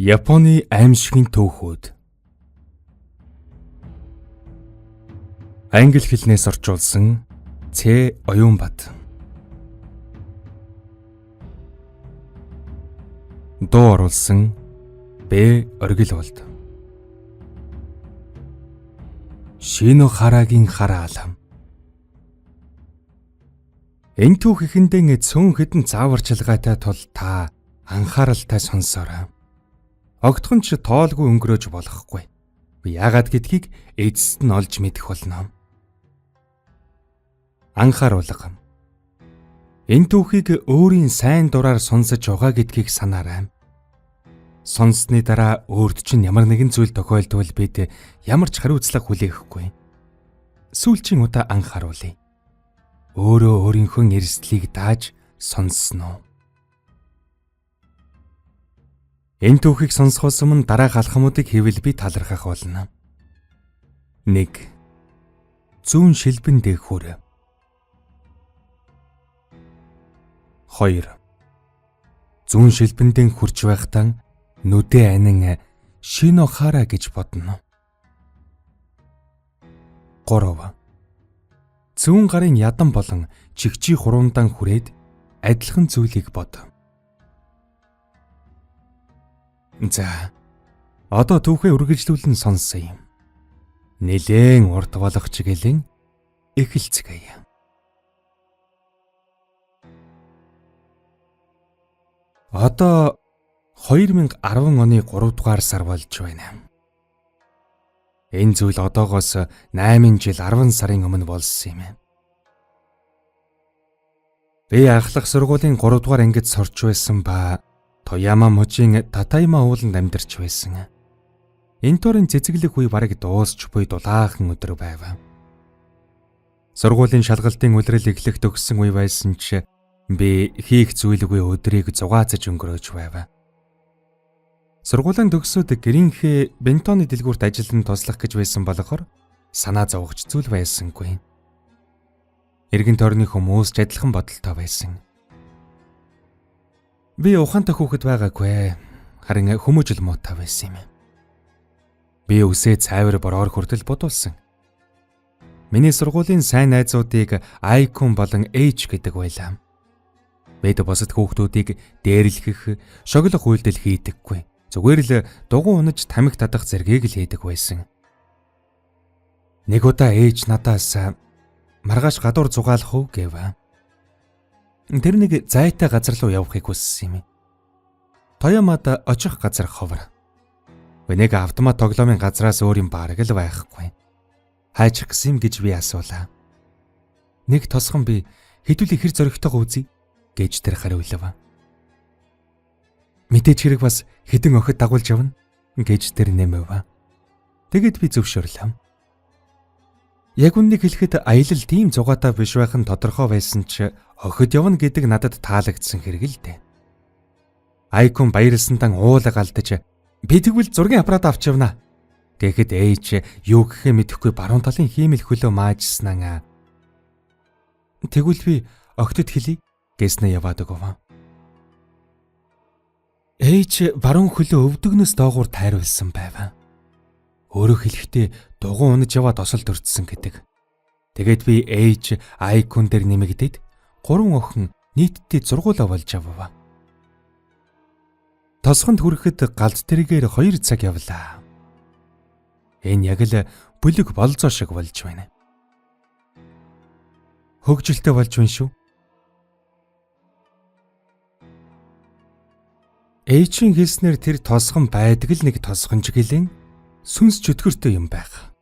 Японы аимшигын түүхүүд. Англи хэлнээс орчуулсан Ц. Оюунбат. Дуу оруулсан Б. Оргилволд. Шинохарагийн хараал. Энэ түүх эхэндээ цөөн хэдэн зааварчилгаатай тул та анхааралтай сонсоорой. Огтхон ч тоолгүй өнгөрөөж болохгүй. Яагаад гэдгийг эцэст нь олж мэдэх болно. Анхааруулга. Энэ түүхийг өөрийн сайн дураар сонсож байгаа гэдгийг санаарай. Сонссны дараа өөрт чинь ямар нэгэн зүйл тохиолдвол бид ямар ч хариуцлага хүлээхгүй. Сүүлчийн удаа анхааруулъя. Өөрөө өөрийнхөө эрсдлийг дааж сонссноо. Энэ түүхийг сонсохоос өмнө дараах алхмуудыг хийвэл би талархах болно. 1. Зүүн шилбэн дээгүүр. 2. Зүүн шилбэндээ хурж байхдаа нүдээ анин Шинохара гэж бодно. 3. Зүүн гарын ядан болон чигчий хуруундаа хүрээд адилхан зүйлийг бод. За. Одоо түүхээ үргэлжлүүлэн сонсъё. Нилээн урт болох ч гэлэн эхэлцгээе. Одоо 2010 оны 3 дугаар сар болж байна. Энэ зүйл одоогоос 8 жил 10 сарын өмнө болсон юм. Би ахлах сургуулийн 3 дугаар ангид сурч байсан ба Тояма мужийн Татайма ууланд амьдарч байсан. Энэ төрийн цэцэглэх үе бараг дуусч буй дулаахан өдөр байв. Сургуулийн шалгалтын улирал эхлэх төгссөн үе байсан ч би хийх зүйлгүй өдрийг зугаацаж өнгөрөөж байв. Сургуулийн төгсөөд гэрийнхээ бентоны дэлгүүрт ажиллан туслах гэж байсан болохоор санаа зовгоч зүйл байсангүй. Эргэн тойрны хүмүүс ч адилхан бодолтой байсан. Би ухаантай хүүхэд байгаагүй. Харин хүмүүжил муутай байсан юм. Би үсээ цайвар бороор хүртэл будуулсан. Миний сургуулийн сайн найзуудыг Айкун болон H гэдэг байлаа. Бид бусад хүүхдүүдийг дээрлэхэх, шоглох үйлдэл хийдэггүй. Зүгээр л дугуй унаж тамхи татах зэргийг л хийдэг байсан. Нэг удаа ээж надаас маргааш гадуур зугаалах уу гэв. Тэр нэг зайтай газар руу явахыг хүссэн юм. Тоямад очих газар ховор. Нэг автомат тоглоомын газраас өөр юм бараг л байхгүй. Хайчих гэсэн юм гэж би асуулаа. Нэг тосхон би хэдүүлээ хэр зоригтойгоо үзье гэж тэр хариулав. Мэдээж хэрэг бас хэдэн охид дагуулж явна гэж тэр нэмэв. Тэгэд би зөвшөөрлөө. Яг үннийг хэлэхэд аялал тийм зугаатай биш байх нь тодорхой байсан ч охид явна гэдэг надад таалагдсан хэрэг л дээ. Айкун баярлсантан уулаг алдаж би тэгвэл зургийн аппарат авч явна гэхэд ээж юу гэхээ мэдэхгүй баруун талын хиймэл хөлөө маажснаа. Тэгвэл би охидод хэлье гэснээ яваад өгөв. Ээж баруун хөлөө өвдөгнөөс доогуур тайруулсан байв. Өөрөөр хэлэхдээ дугуй унаж яваад осолд өртсөн гэдэг. Тэгээд би ээж Айкун дээр нэмэгдээд 3 охин нийтдээ зургуулаа болж авав. Тосгонд хүрэхэд галт тэргээр 2 цаг явлаа. Энэ яг л бүлэг болзоо шиг болж байна. Хөгжилтэй болж байна шүү. Ээжийн хэлснээр тэр тосгон байдаг л нэг тосгонч гэлэн сүнс чөтгөртэй юм байх.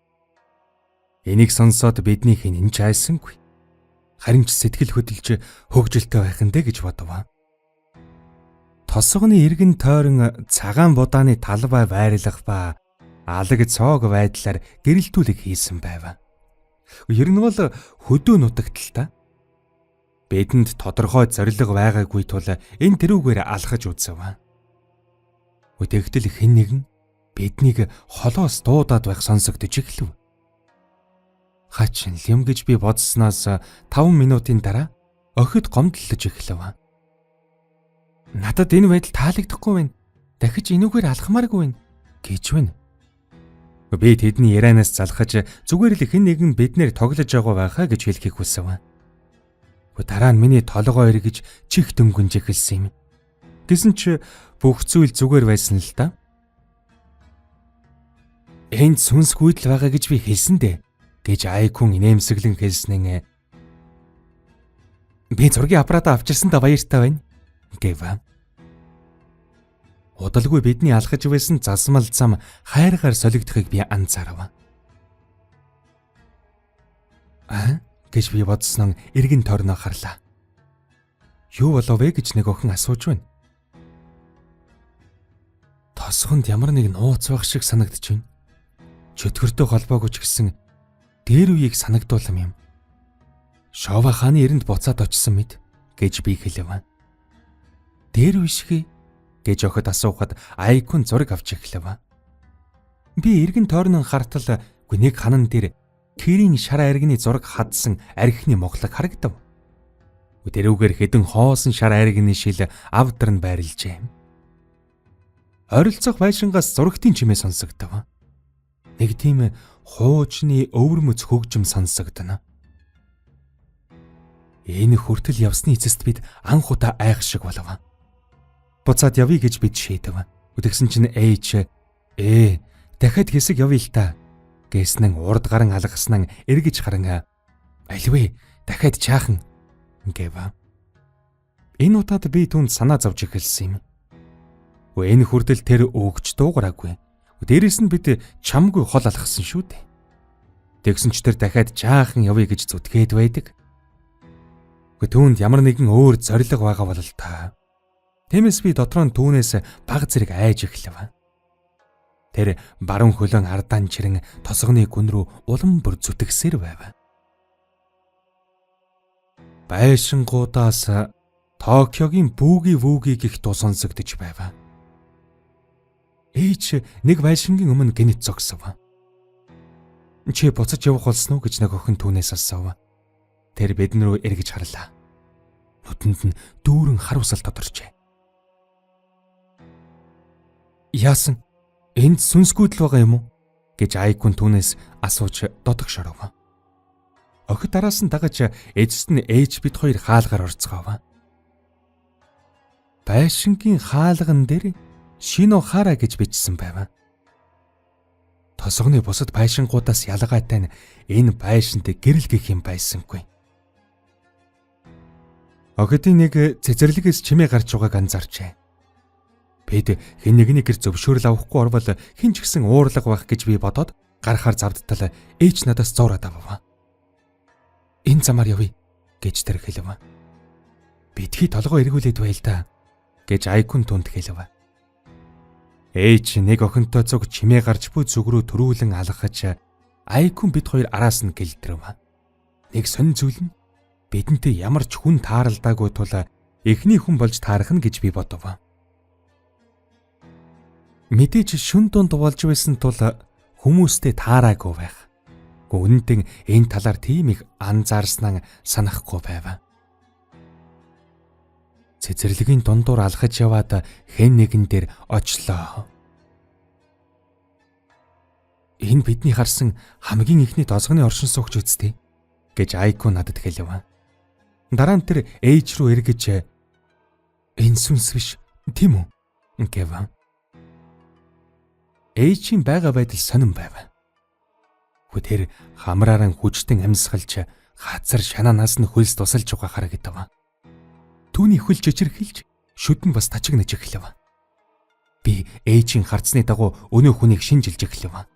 Энийг сонсоод бидний хэн энэ ч айсангүй. Харин ч сэтгэл хөдлөж хөгжилтэй байх нь дээ гэж бодов. Тосгоны эргэн тойрон цагаан будааны талбай байрлах ба алаг цоог байдлаар гэрэлтүүлэг хийсэн байв. Ер нь бол хөдөө нутагт л та. Бидэнд тодорхой зорилго байгаагүй тул энэ тэрүүгээр алхаж үзв. Тэгтэл хэн нэгэн биднийг холоос дуудаад байх сонсогдож эхлэв. Хачин юм гэж би бодсноос 5 минутын дараа охид гомдлож эхлэв. Надад энэ байдал таалагдахгүй байна. Дахиж энүүгээр алхамааргүй байна гэж байна. Би тэдний ярианаас залхаж зүгээр л хэн нэгэн биднээр тоглож байгаа байхаа гэж хэлхийг хүсэв. Дараа нь миний толгой эргэж чих дөнгөнж эхэлсэн юм. Гэсэн чи бүх зүйл зүгээр байсан л да. Энд сүнсгүйдэл байгаа гэж би хэлсэн дээ гэж Айкун инээмсэглэн хэлснэн би зургийн аппаратаа авчирсан да баяртай байна гэв. Удалгүй бидний алхаж байсан засмал зам хайргаар солигдохыг би анзаарав. Аа гэж би бодсон эргэн тойрноо харлаа. Юу болов вэ гэж нэг охин асууж байна. Тосгонд ямар нэг нууц байх шиг санагдаж байна. Чөтгөртэй холбоогүй ч гэсэн дээр үеийг санагдуулам юм. Шова хааны эрэнд буцаад очисон мэт гэж би хэлв. Дээр үе шиг гэж охид асуухад Айкун зураг авч эхлэв. Би эргэн тойрнон хартал нэг ханан дээр Кирийн шар айрганы зураг хадсан архины моглог харагдав. Тэрүүгээр хэдэн хоосон шар айрганы шил авдар нь байрлажээ. Ойролцоох байшингаас зурагтын чимээ сонсогдов. Нэг тийм хуучны өвөрмөц хөгжим сонсогдоно. Энэ хүртэл явсны эцэст бид анх удаа айх шиг болов. Буцаад явъя гэж бид шийдэв. Тэгсэн чинь ээж дахиад хэсэг явъя л та гэснэн урд гарan алгаснан эргэж харан альвэ дахиад чаахан гэв. Энэ удаад би түнд санаа зовж эхэлсэн юм. Энэ хүртэл тэр өгч дуугараагүй. Дээрээс нь бид чамгүй хол алхсан шүү дээ. Тэгсэн ч тэр дахиад чаахан явъя гэж зүтгээд байдаг. Түүнд ямар нэгэн өөр зорилго байгаа бол л та. Тиймээс би дотроо нь түүнээс баг зэрэг айж эхлэв. Тэр баруун хөлөөн ардаан чирэн тосгоны гүн рүү улам бүр зүтгэсээр байв. Байшингуудаас Токиогийн бүүги вүүги гих дуу сонсогдож байв. Ээж нэг байшингийн өмнө гинэт зогсов. Чи буцаж явах болсон уу гэж нэг охин түүнээс асуув. Тэр бидэн рүү эргэж харлаа. Нүдэнд нь дүүрэн харуулсал тодорчээ. Яасан? Энд сүнсгүйдэл байгаа юм уу? гэж Айкун түүнээс асууж дотогш оров. Охид араас нь дагаж эцэст нь ээж бид хоёр хаалгаар орцгоов. Байшингийн хаалган дээр Шинохара гэж бичсэн байв. Тосгоны бусад байшингуудаас ялгаатай нь энэ байшинд гэрэл гэх юм байсангүй. Охидын нэг цэцэрлэгээс чимээ гарч байгааг анзаарчээ. Бид хэн нэгний гэр зөвшөөрөл авахгүй орвол хэн ч гэсэн уурлага байх гэж би бодоод гарахаар завдтал ээж надаас зуураад авав. Энэ замаар явъя гэж тэр хэлв. Битгий толгой эргүүлээд байл та гэж Айкун түнд хэлв. Ээж нэг охинтой цуг чимээ гарч буй зүг рүү төрүүлэн алхаж Айкун бид хоёр араас нь гэлтрэв. Нэг сонин зүйл нь бидэнтэй ямар ч хүн тааралдаагүй тул эхний хүн болж таарах нь гэж би бодов. Мэдээж шүн дунд болж байсан тул хүмүүстэй таараагүй байх. Үнэндээ энэ талаар тийм их анзаарснаа санахгүй байв. Цэцэрлэгийн дундуур алхаж яваад хэн нэгэн дээр очлоо. Энэ бидний харсан хамгийн ихний тосгоны оршин суугч үсттэй гэж Айку надад хэлв. Дараа нь тэр ээж рүү эргэж энэ сүнс биш тийм үү гэв. Ээжийн байгаа байдал сонин байв. Тэр хамрааран хүчтэн амьсгалж хазар шанаанаас нь хөлс тусалж байгаа харагдав. Түүний хөл чичирхэлж шүд нь бас тачигнаж эхлэв. Би ээжийн харцны дагуу өнөө хүнийг шинжилж эхлэв.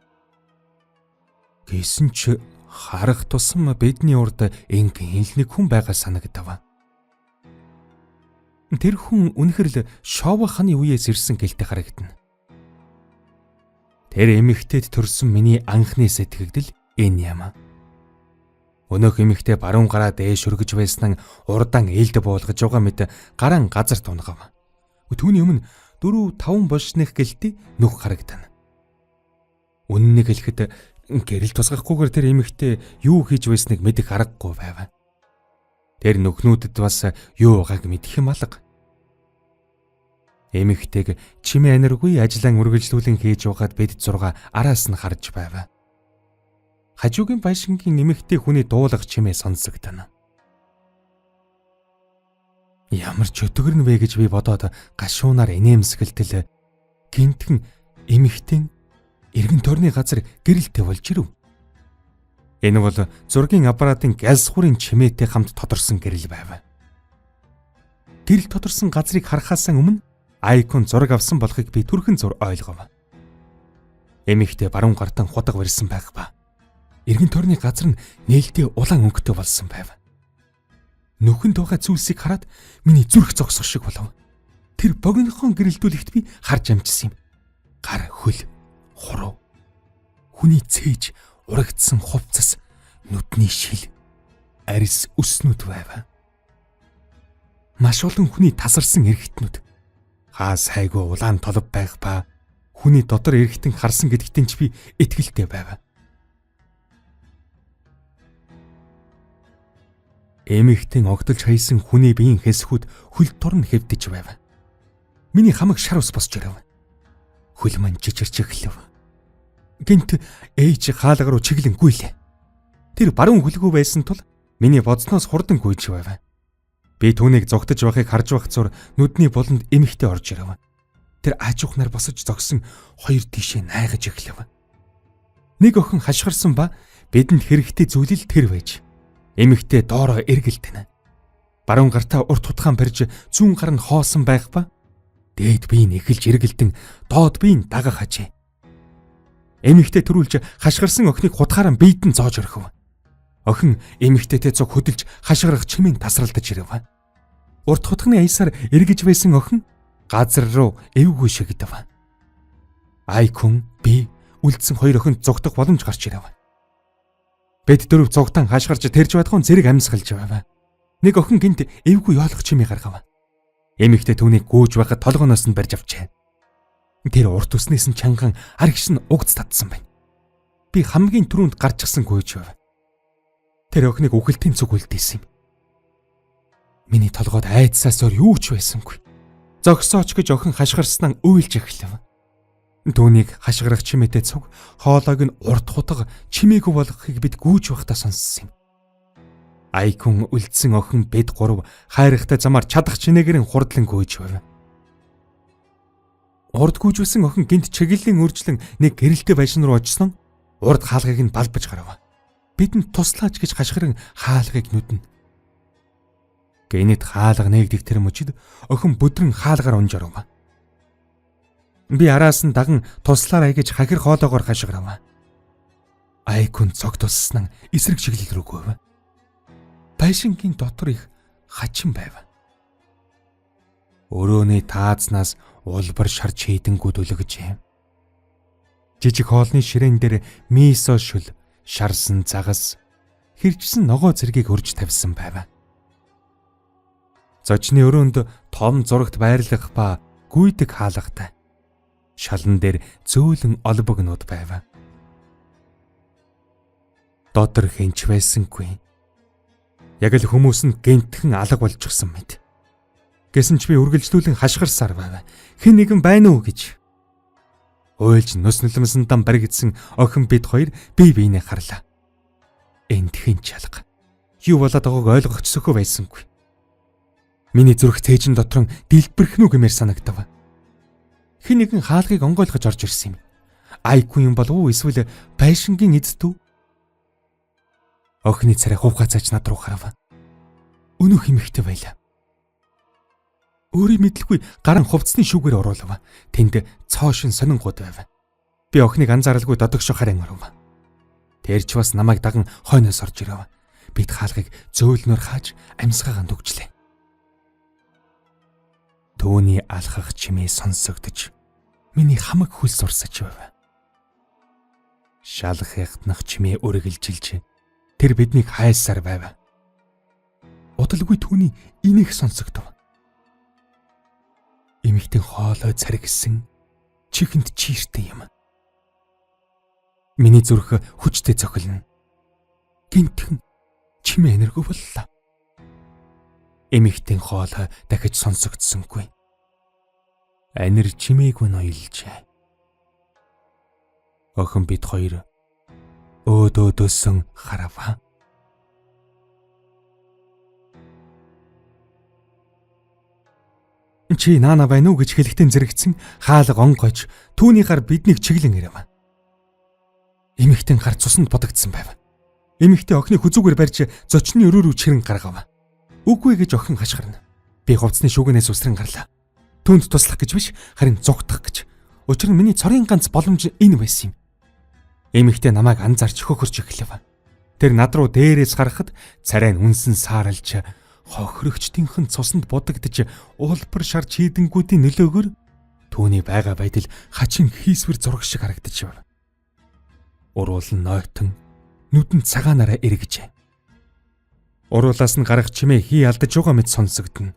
Гэсэн ч харах тусам бидний урд энгийн л нэг хүн байгаа санагдав. Тэр хүн үнэхэр л Шова ханы үеэс ирсэн гэлтэй харагдана. Тэр эмэгтэйд төрсөн миний анхны сэтгэгдэл энэ юм. Өнөөх эмэгтэй баруун гараа дээш өргөж байсан нь урдаан ээлд буулгаж байгаа мэт гаран газар тунгав. Түүний өмнө 4 5 болшных гэлтэй нүх харагдана. Үнэнийг хэлэхэд гэрэл тусгахгүйгээр тэр эмэгтэй юу хийж байсныг мэдэх аргагүй байв. Тэр нүхнүүдэд бас юу байгааг мэдэх юм алга. Эмэгтэйг чимээ аниргүй ажлаа үргэлжлүүлэн хийж байгаад бид 6 араас нь харж байв. Хажуугийн байшингийн эмэгтэй хүний дуулах чимээ сонсогдоно. Ямар ч өтгөрнө вэ гэж би бодоод гашуунаар инээмсэгэлтэл гинтхэн эмэгтэн эргэн тойрны газар гэрэлтэй болж ирэв. Энэ бол зургийн аппаратын гялсхурын чимээтэй хамт тодорсон гэрэл байв. Гэрэл тодорсон газрыг харахаас өмнө Айкон зураг авсан болохыг би түрхэн зур ойлгов. Эмэгтэй баруун гартан худаг барьсан байх ба. Эргэн тойрны газар нь нээлттэй улаан өнгөтэй болсон байв. Нүхэнд байгаа зүйлсийг хараад миний зүрх зогсох шиг болов. Тэр богинохон гэрэлтүүлэгт би харж амжсан юм. Гар хөл, хуруу. Хүний цээж, урагдсан хувцас, нүдний шил, арьс өснүүд байв. Маш олон хүний тасарсан эргэтнүүд. Хаа сайгүй улаан толб байх ба хүний дотор эргэтэн харсан гэдэгтэн ч би итгэлтэй байв. Эмэгтэн огтолж хайсан хүний биеийн хэсгүүд хөл торн хэвдэж байв. Миний хамаг шар ус босч ирэв. Хөл мань чичирч эхлэв. Гинт ээж хаалга руу чиглэн гүйлээ. Тэр баруун хөлгөө байсан тул миний бодсноос хурдан гүйж байв. Би түүнийг зугтаж байхыг харж байх зур нүдний буланд эмэгтэй орж ирэв. Тэр аажуухнаар босож зогсон хоёр тийшээ найгаж эхлэв. Нэг охин хашгирсан ба бидэнд хэрэгтэй зүйл л тэр байж. Эмэгтэй доороо эргэлдэнэ. Баруун гартаа урт хутгаан барьж зүүн гар нь хоосон байх ба дээд бие нь эхэлж эргэлдэн доод бие нь дагах ажээ. Эмэгтэй төрүүлж хашгирсан охиныг хутгаараа биед нь зоож орхив. Охин эмэгтэйтэй цуг хөдөлж хашгирах чимээн тасралтаж ирэв. Урт хутганы аясаар эргэж байсан охин газар руу эвгүй шигдэв. Айкун би үлдсэн хоёр охинд зугтах боломж гарч ирэв. Бид дөрөв зугтан хашгирч тэрж бадхан зэрэг амьсгалж байв. Нэг охин гинт эвгүй ёолох чимээ гаргав. Эмэгтэй түүнийг гүйж байхад толгооноос нь барьж авчээ. Тэр урт үснээс нь чанган аргиш нь угц татсан байна. Би хамгийн түрүүнд гарчихсан гүйж байв. Тэр охиныг үхэлтийн цуг үлдээсэн юм. Миний толгойд айдсаас өөр юу ч байсангүй. Зогсооч гэж охин хашгирсан нь уйлж эхлэв. Түүнийг хашгирах чимээтэй цуг хоолойг нь урт хутга чимээгүй болгохыг бид гүйж байхдаа сонссон юм. Айкун үлдсэн охин бид гурав хайрхтай замаар чадах чинээгэрэн хурдлан гүйж байв. Урд гүйжүүлсэн охин гинт чиглэлийн өөрчлөн нэг гэрэлтэй байшин руу очсон. Урд хаалгыг нь балбаж гарав. Бидэнд туслаач гэж хашгиран хаалгыг нүднэ. Гэнэт хаалга нээгдэх тэр мөчид охин бүдрэн хаалгаар унж оров. Би араас нь даган туслаарай гэж хахир хоолоогоор хашгирав. Айкун цог туссан эсрэг чиглэл рүү гүйв. Байшингийн дотор их хачин байв. Өрөөний таазнаас улбар шар чийдэнгүүд өлгөжээ. Жижиг хоолны ширээн дээр мисо шүл, шарсан загас, хэрчсэн ногоо зэргийг өрж тавьсан байв. Зочны өрөөнд том зурагт байрлах ба гүйдэг хаалгатай. Шалан дээр зөөлөн олбогнууд байв. Дотор хинч байсангүй. Яг л хүмүүс нь гинтхэн алга болчихсон мэт. Гэсэн ч би үргэлжлүүлэн хашгирсаар байв. Хэн нэгэн байна уу гэж. Уйлж нүс нулимсан дам баригдсан охин бид хоёр бие биенээ харлаа. Энд хэн ч алга. Юу болоод байгааг ойлгох ч сөхөө байсангүй. Миний зүрх цээжин дотор нь дэлбэрэх нү гэмээр санагдав. Хэн нэгэн хаалгыг онгойлгож орж ирсэн юм. Айгүй юм болов уу эсвэл байшингийн эзэд үү? Охины царай хувхаа цааж над руу харав. Өнөөх эмэгтэй байлаа. Өөрийн мэдлгүй гарan хувцсны шүүгээр оруулав. Тэнд цоошин сонингууд байв. Би охиныг анзааралгүй додогшо харин оров. Тэр ч бас намайг даган хойноос орж ирэв. Бид хаалгыг зөөлнөр хааж амьсгаагаан дүгжлээ. Түүний алхах чимээ сонсогдож миний хамаг хөл сурсаж байв. Шалах ягтнах чимээ үргэлжилж тэр биднийг хайсаар байв. Удалгүй түүний инех сонсогдов. Эмэгтэй хоолой царгисан чихэнд чийртэй юм. Миний зүрх хүчтэй цохилно. Гинтхэн чимээ энэргүй боллоо. Эмэгтэй хоолой дахиж сонсогдсонгүй. Анир чимээгүй ноёлжээ. Охин бид хоёр өөдөөдөөсөн харав. Чи наана байна уу гэж хэлэхдээ зэрэгцэн хаалга онгойж түүний гар биднийг чиглэн ирэв. Эмэгтэй гар цуснд бодогдсон байв. Эмэгтэй охины хүзүүгээр барьж зочны өрөө рүү чирэн гаргав. Үгүй гэж охин хашгирна. Би хувцсны шүүгэнээс үсрэн гарлаа. Түүнд туслах гэж биш, харин зугтах гэж. Учир нь миний цорын ганц боломж энэ байсан юм. Эмэгтэй намайг анзаарч хөхөрч эхлэв. Тэр над руу дээрээс харахад царай нь үнсэн сааралж хохирогчдынх нь цуснд будагдж улбар шар чийдэнгүүдийн нөлөөгөөр түүний байгаа байдал хачин хийсвэр зураг шиг харагдаж байв. Уруул нь нойтон нүдэнд цагаанаараа эргэжээ. Уруулаас нь гарах чимээ хий алдаж байгаа мэт сонсогдоно.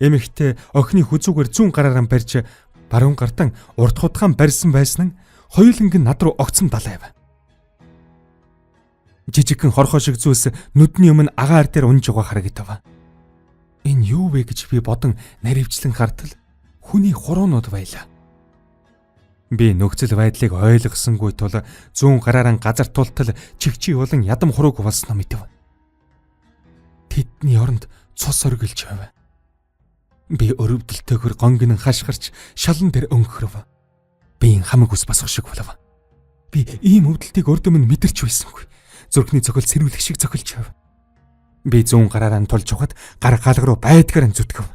Эмэгтэй охины хүзүүгээр зүүн гараараа барьж баруун гартан урд худгаан барьсан байсан нь хоёуланг нь над руу огцом далайв. Жижигхэн хорхоо шиг зүйлс нүдний өмнө агаар дээр унж байгаа харагдав. Энэ юу вэ гэж би бодон наривчлан хартал хүний хуруунууд байлаа. Би нөхцөл байдлыг ойлгосонгүй тул зүүн гараараа газар тултал чигчий болон ядам хурууг болсноо мэдэв. Тэдний оронд цус оргилж байв. Би өрөвдөлтөөр гонгинэн хашгирч шалан дээр өнгөхрөв. Биеийн хамаг ус босох шиг болов. Би ийм өвдөлтийг урд өмнө мэдэрч байсангүй. Зүрхний цохол сэрүүлэх шиг цохилж байв. Би зүүн гараараа тулж явахад гар хаалга руу байдгаар зүтгэв.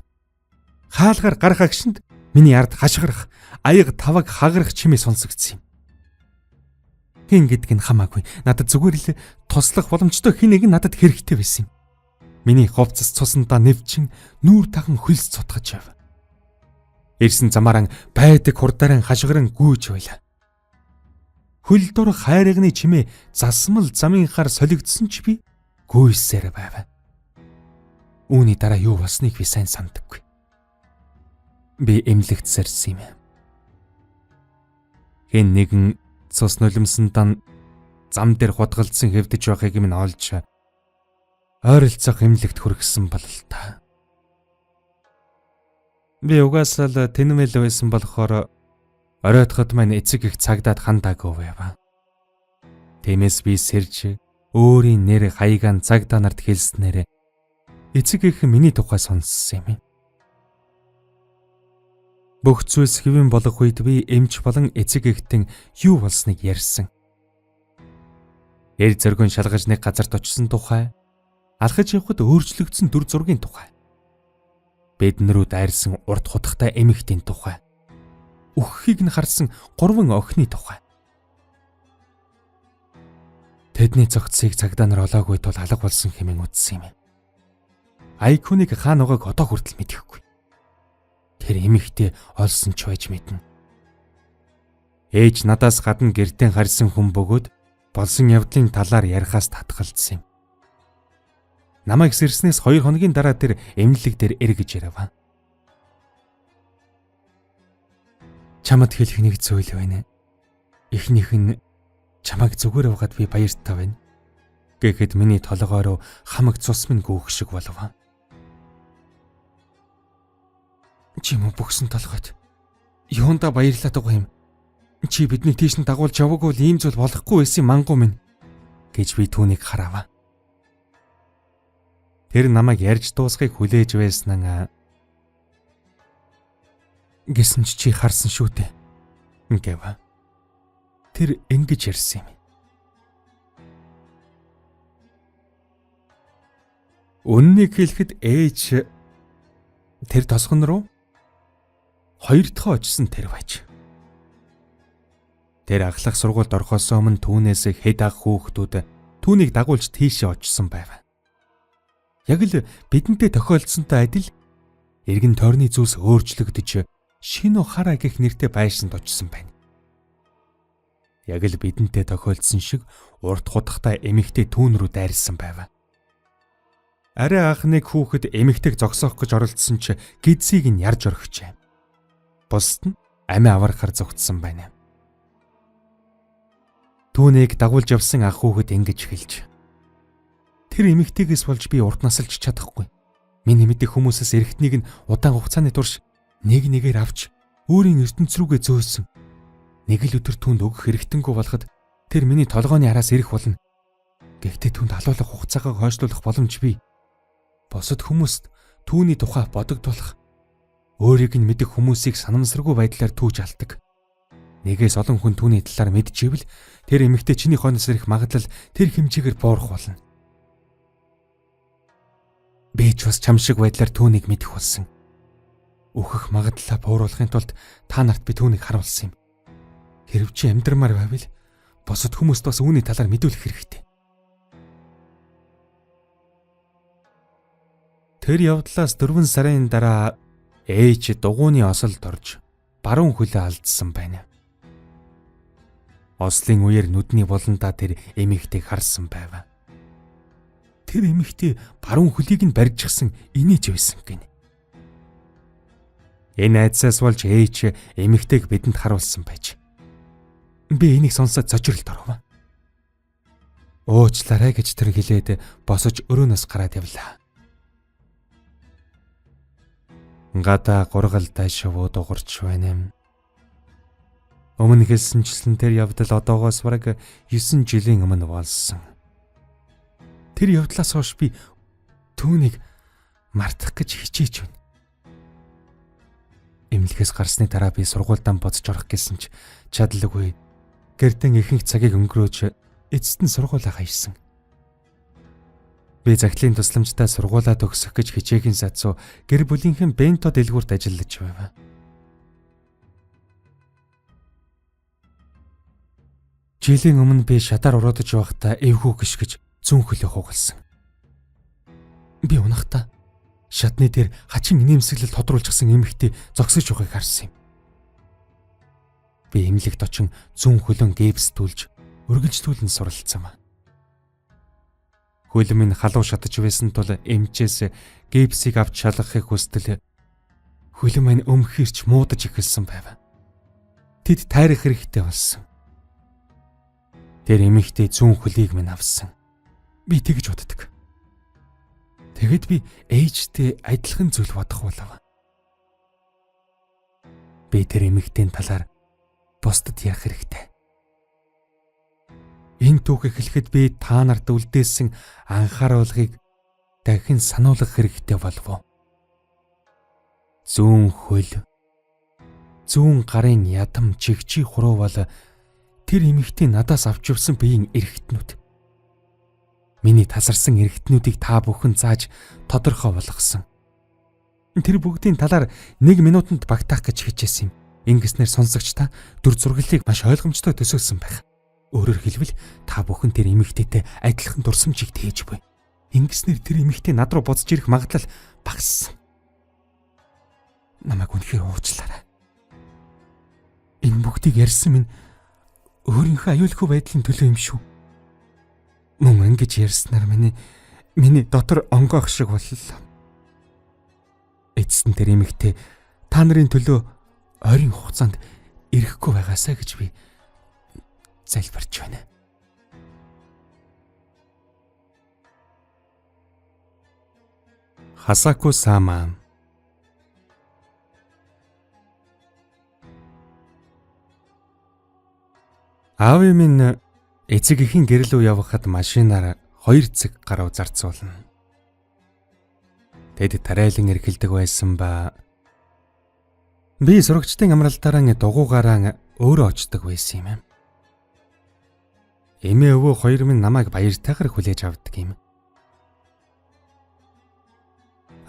Хаалгаар гарах агшинд миний ард хашгирах, аяга таваг хагарах чимээ сонсогдсон юм. Хэн гэдг нь хамаагүй. Надад зүгээр л туслах боломжтой хэн нэг нь надад хэрэгтэй байсан юм. Миний хувцас цусандаа нэвчин нүүр тахан хөлс цутгаж байв. Ирсэн замааран байдаг хурдаараа хашгиран гүйж байлаа. Хөл дор хайрганы чимээ засмал замын хар солигдсон ч би гүйсээр байв. Үүний дараа юу болсныг би сайн сандаггүй. Би эмнэлэгт сэрсэн юм. Хэн нэгэн цус нулимсан дан зам дээр хутгалдсан хэвдэж байхыг минь олж ойролцоох эмнэлэгт хүргэсэн болол та. Би угаасаа л тэнмэл байсан болохоор оройтход маань эцэг их цагдаад хандаагүй байв. Тиймээс би сэрж өөрийн нэр хаягаан цагдаа нарт хэлснээр эцэг их миний тухай сонссон юм. Бүх зүйлс хэвэн болох үед би эмч болон эцэг эхтэн юу болсныг ярьсан. Эр зөргөн шалгаж нэг газарт очисон тухай, алхаж явхад өөрчлөгдсөн дүр зургийн тухай, бидэн рүү дайрсан урт хутгатай эмэгтэйн тухай, үхэхийг нь харсан гурван охины тухай. Тэдний цогцсыг цагдаа нар олоогүй тул алга болсон хэмээн үзсэн юм. Айкуныг хаана байгааг одоо хүртэл мэдэхгүй. Тэр эмэгтэй олсон ч байж мэднэ. Ээж надаас гадна гэртээ харьсан хүн бөгөөд болсон явдлын талаар ярихаас татгалзсан юм. Намайг сэрснээс 2 хоногийн дараа тэр эмнэлэг дээр эргэж ирэв. Чамд хэлэх нэг зүйл байна. Эхнийх нь чамайг зүгээр авгаад би баяртай байна. Гэхэд миний толгой руу хамаг цус минь гүөх шиг болов. Чи мө бөгсөн толгойд юунда баярлаад байгаа юм? Чи биднийг тийш нь дагуулж яваагүй бол ийм зүйл болохгүй байсан мангу минь гэж би түүнийг харав. Тэр намайг ярьж дуусахыг хүлээж байсан аа. Гэсэн ч чи харсан шүү дээ гэв. Тэр ингэж ярьсан юм. Үннийг хэлэхэд ээж тэр тосгон руу 2 дахь очсон тэр байж. Тэр ахлах сургуульд орохоос өмнө түүнээс хэд ах хүүхдүүд түүнийг дагуулж тийшээ очсон байв. Яг л бидэнтэй тохиолдсонтой адил эргэн тойрны зүйлс өөрчлөгдөж шинэ хараа гэх нэртэй байшинд очсон байна. Яг л бидэнтэй тохиолдсон шиг урт худагтай эмэгтэй түүн рүү дайрсан байв. Арай анх нэг хүүхэд эмэгтэйг зогсоох гэж оролдсон ч гидсийг нь ярьж орхижээ. Бусд нь амиа аврахаар зогтсон байна. Түүнийг дагуулж явсан ах хүүхэд ингэж хэлж. Тэр эмэгтэйгээс болж би урд насалж чадахгүй. Миний мэдих хүмүүсээс эрэгтнийг нь удаан хугацааны турш Нэг нэгээр авч өөрийн ертөнц рүүгээ зөөсөн. Нэг л өдөр түүнд өгөх хэрэгтэнгүй болоход тэр миний толгойн араас ирэх болно. Гэхдээ түүнд халуулах хугацаагаа хойшлуулах боломж бий. Бусад хүмүүст түүний тухай бодогдуулах, өөрийг нь мэдэх хүмүүсийг санамсаргүй байдлаар түүж алдаг. Нэгээс олон хүн түүний талаар мэдчихвэл тэр эмэгтэй чиний хойноос ирэх магадлал тэр хэмжээгээр буурах болно. Би ч бас чам шиг байдлаар түүнийг мэдэх болсон. Өөхөх магадлалаа бууруулахын тулд та нарт би түүнийг харуулсан юм. Хэрв чи амьдрмаар байвал бусад хүмүүст бас үүний талаар мэдүүлэх хэрэгтэй. Тэр явдлаас 4 сарын дараа ээж дугууны осолд орж баруун хөлөө алдсан байна. Ослын үеэр нүдний буландаа тэр эмэгтэйг харсан байв. Тэр эмэгтэй баруун хөлийг нь барьжчихсан инээж байсан гэнэ. Энэ айдсаас болж ээж эмэгтэйг бидэнд харуулсан байж. Би энийг сонсоод зочролд оров. Уучлаарай гэж тэр хэлээд босож өрөөнөөс гараад явлаа. Гадаа гургалтай шувуу дугарч байна. Өмнө хэлсэнчлэн тэр явдал одоогоос бараг 9 жилийн өмнө болсон. Тэр явдлаас хойш би түүнийг мартах гэж хичээж байна. Эмнэлгээс гарсны дараа би сургуульдаа буцаж орох гэсэн ч чадалгүй. Гэртэн ихэнх цагийг өнгөрөөж эцэст нь сургуулаа хайсан. Би захидлын тусламжтай сургуулаа төгсөх гэж хичээхийн сацуу гэр бүлийнхэн бенто дэлгүүрт ажиллаж байв. Жилийн өмнө би шатаар уруудаж байхдаа эвгүй гიშгэж зүүн хөлөө хугалсан. Би унахдаа шатны дээр хачин инээмсэглэл тодруулчихсан эмэгтэй зогсож байгааг харсан юм. Би эмнэлэгт очин зүүн хөлөн гипстүүлж үргэлжлүүлэн суралцсан. Хөл минь халуун шатаж байсан тул эмчээс гипсийг авч шалгахыг хүстэл хөл минь өмхирч муудаж эхэлсэн байв. Тэд тайрах хэрэгтэй болсон. Тэр эмэгтэй зүүн хөлийг минь авсан. Би тэгж боддог. Тэгэд би ээжтэй адилхан зүйл бодох болов. Би тэр эмэгтэйн талаар бусдад ярих хэрэгтэй. Энэ түүх эхлэхэд би та нарт үлдээсэн анхааруулгыг дахин сануулгах хэрэгтэй болов уу? Зүүн хөл, зүүн гарын ядам чигчи хуруу бол тэр эмэгтэй надаас авч явсан биеийн эргэтнүүд. Миний тасарсан эргэтнүүдийг та бүхэн зааж тодорхой болгосон. Тэр бүгдийн талаар 1 минутанд багтаах гэж хичээсэн юм. Ингэснээр сонсогч та дүр зураглалыг маш ойлгомжтой төсөөлсөн байх. Өөрөөр хэлбэл та бүхэн тэр эмэгтэйтэй адилхан дурсамжийг тээж буй. Ингэснээр тэр эмэгтэй над руу буцаж ирэх магадлал багассан. Намайг үнэхээр уучлаарай. Энэ бүгдийг ярьсан минь өөрийнхөө аюулгүй байдлын төлөө юм шүү. Мөн ингэж ярьснаар миний дотор онгоох шиг боллоо. Эцэст нь тэр эмэгтэй та нарын төлөө ойрын хугацаанд ирэхгүй байгаасаа гэж би залбирч байна. Хасаку Сама. Аавын минь эцэг эхийн гэр лүү явхад машинаар 2 цаг гаруй зарцуулна. Тэд тариалан эрхэлдэг байсан ба би сурагчдын амралтаараа дугуйгаараа өөрөө очдог байсан юм. Эмээ өвөө хоёр минь намайг баяртайгаар хүлээж авдаг юм.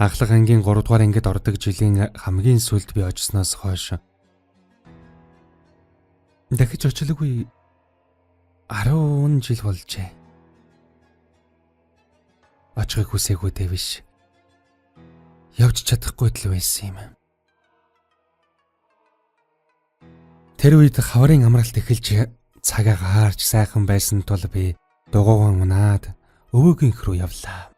Ахлах ангийн 3 дугаар ангид ордог жилийн хамгийн сүүлд би очсноос хойш дахиж очлоогүй 10 жил болжээ. Очихыг хүсээгүй дээ биш. Явж чадахгүй л байсан юм. Тэр үед хаврын амралт эхэлж цагаа гаарч сайхан байсан тул би дугуйгаан унаад өвөөгийн рүү явлаа.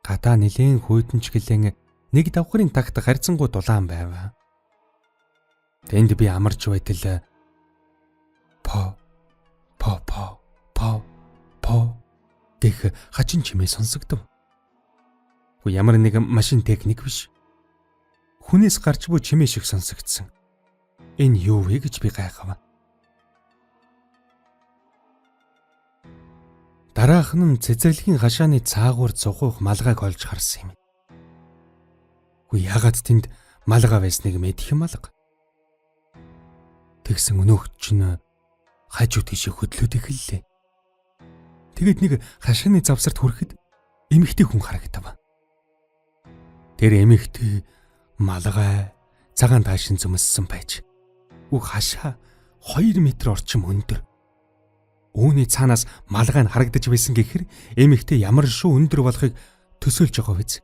Гадаа нэлээн хүйтэн ч гэлэн нэг давхрын тагт харьцангуй дулаан байв. Тэнд би амарч байтал по по по по по гэх хачин чимээ сонсогдов. Ямар нэгэн машин техник биш. Хүнээс гарч буй чимээ шиг сонсогдсон. Энэ юу вэ гэж би гайхав. Дараах нь цэцэрлэгийн хашааны цаагуур зугуух малгайг олж харсан юм. Үгүй яагаад тэнд малгай байсныг мэдэх юм алга. Тэгсэн өнөөхт чинь хажуу тийшээ хөдлөөд эхэллээ. Тэгээд нэг хашааны завсарт хүрэхэд эмэгтэй хүн харагдав. Тэр эмэгтэй малгай цагаан таашин зүмссэн байж үг хашаа 2 метр орчим өндөр. Үүний цаанаас малгай нь харагдаж байсан гэхэр эмэгтэй ямар шүү өндөр болохыг төсөөлж байгаа биз.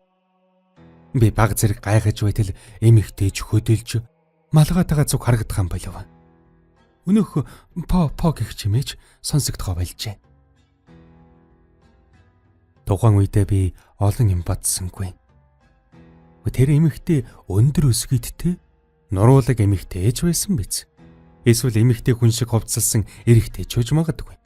Би баг зэрэг гайхаж байтал эмэгтэй ч хөдөлж малгайтайгаа зүг харагдах юм болов. Өнөөх по по гэх чимээч сонсогдохоо болжээ. Тухайн үедээ би олон юм бодсонгүй. Тэр эмэгтэй өндөр өсгийдтэй нуруулаг эмэгтэй ч байсан биз. Эсвэл эмэгтэй хүн шиг хувцалсан эрэгтэй ч үж магадгүй.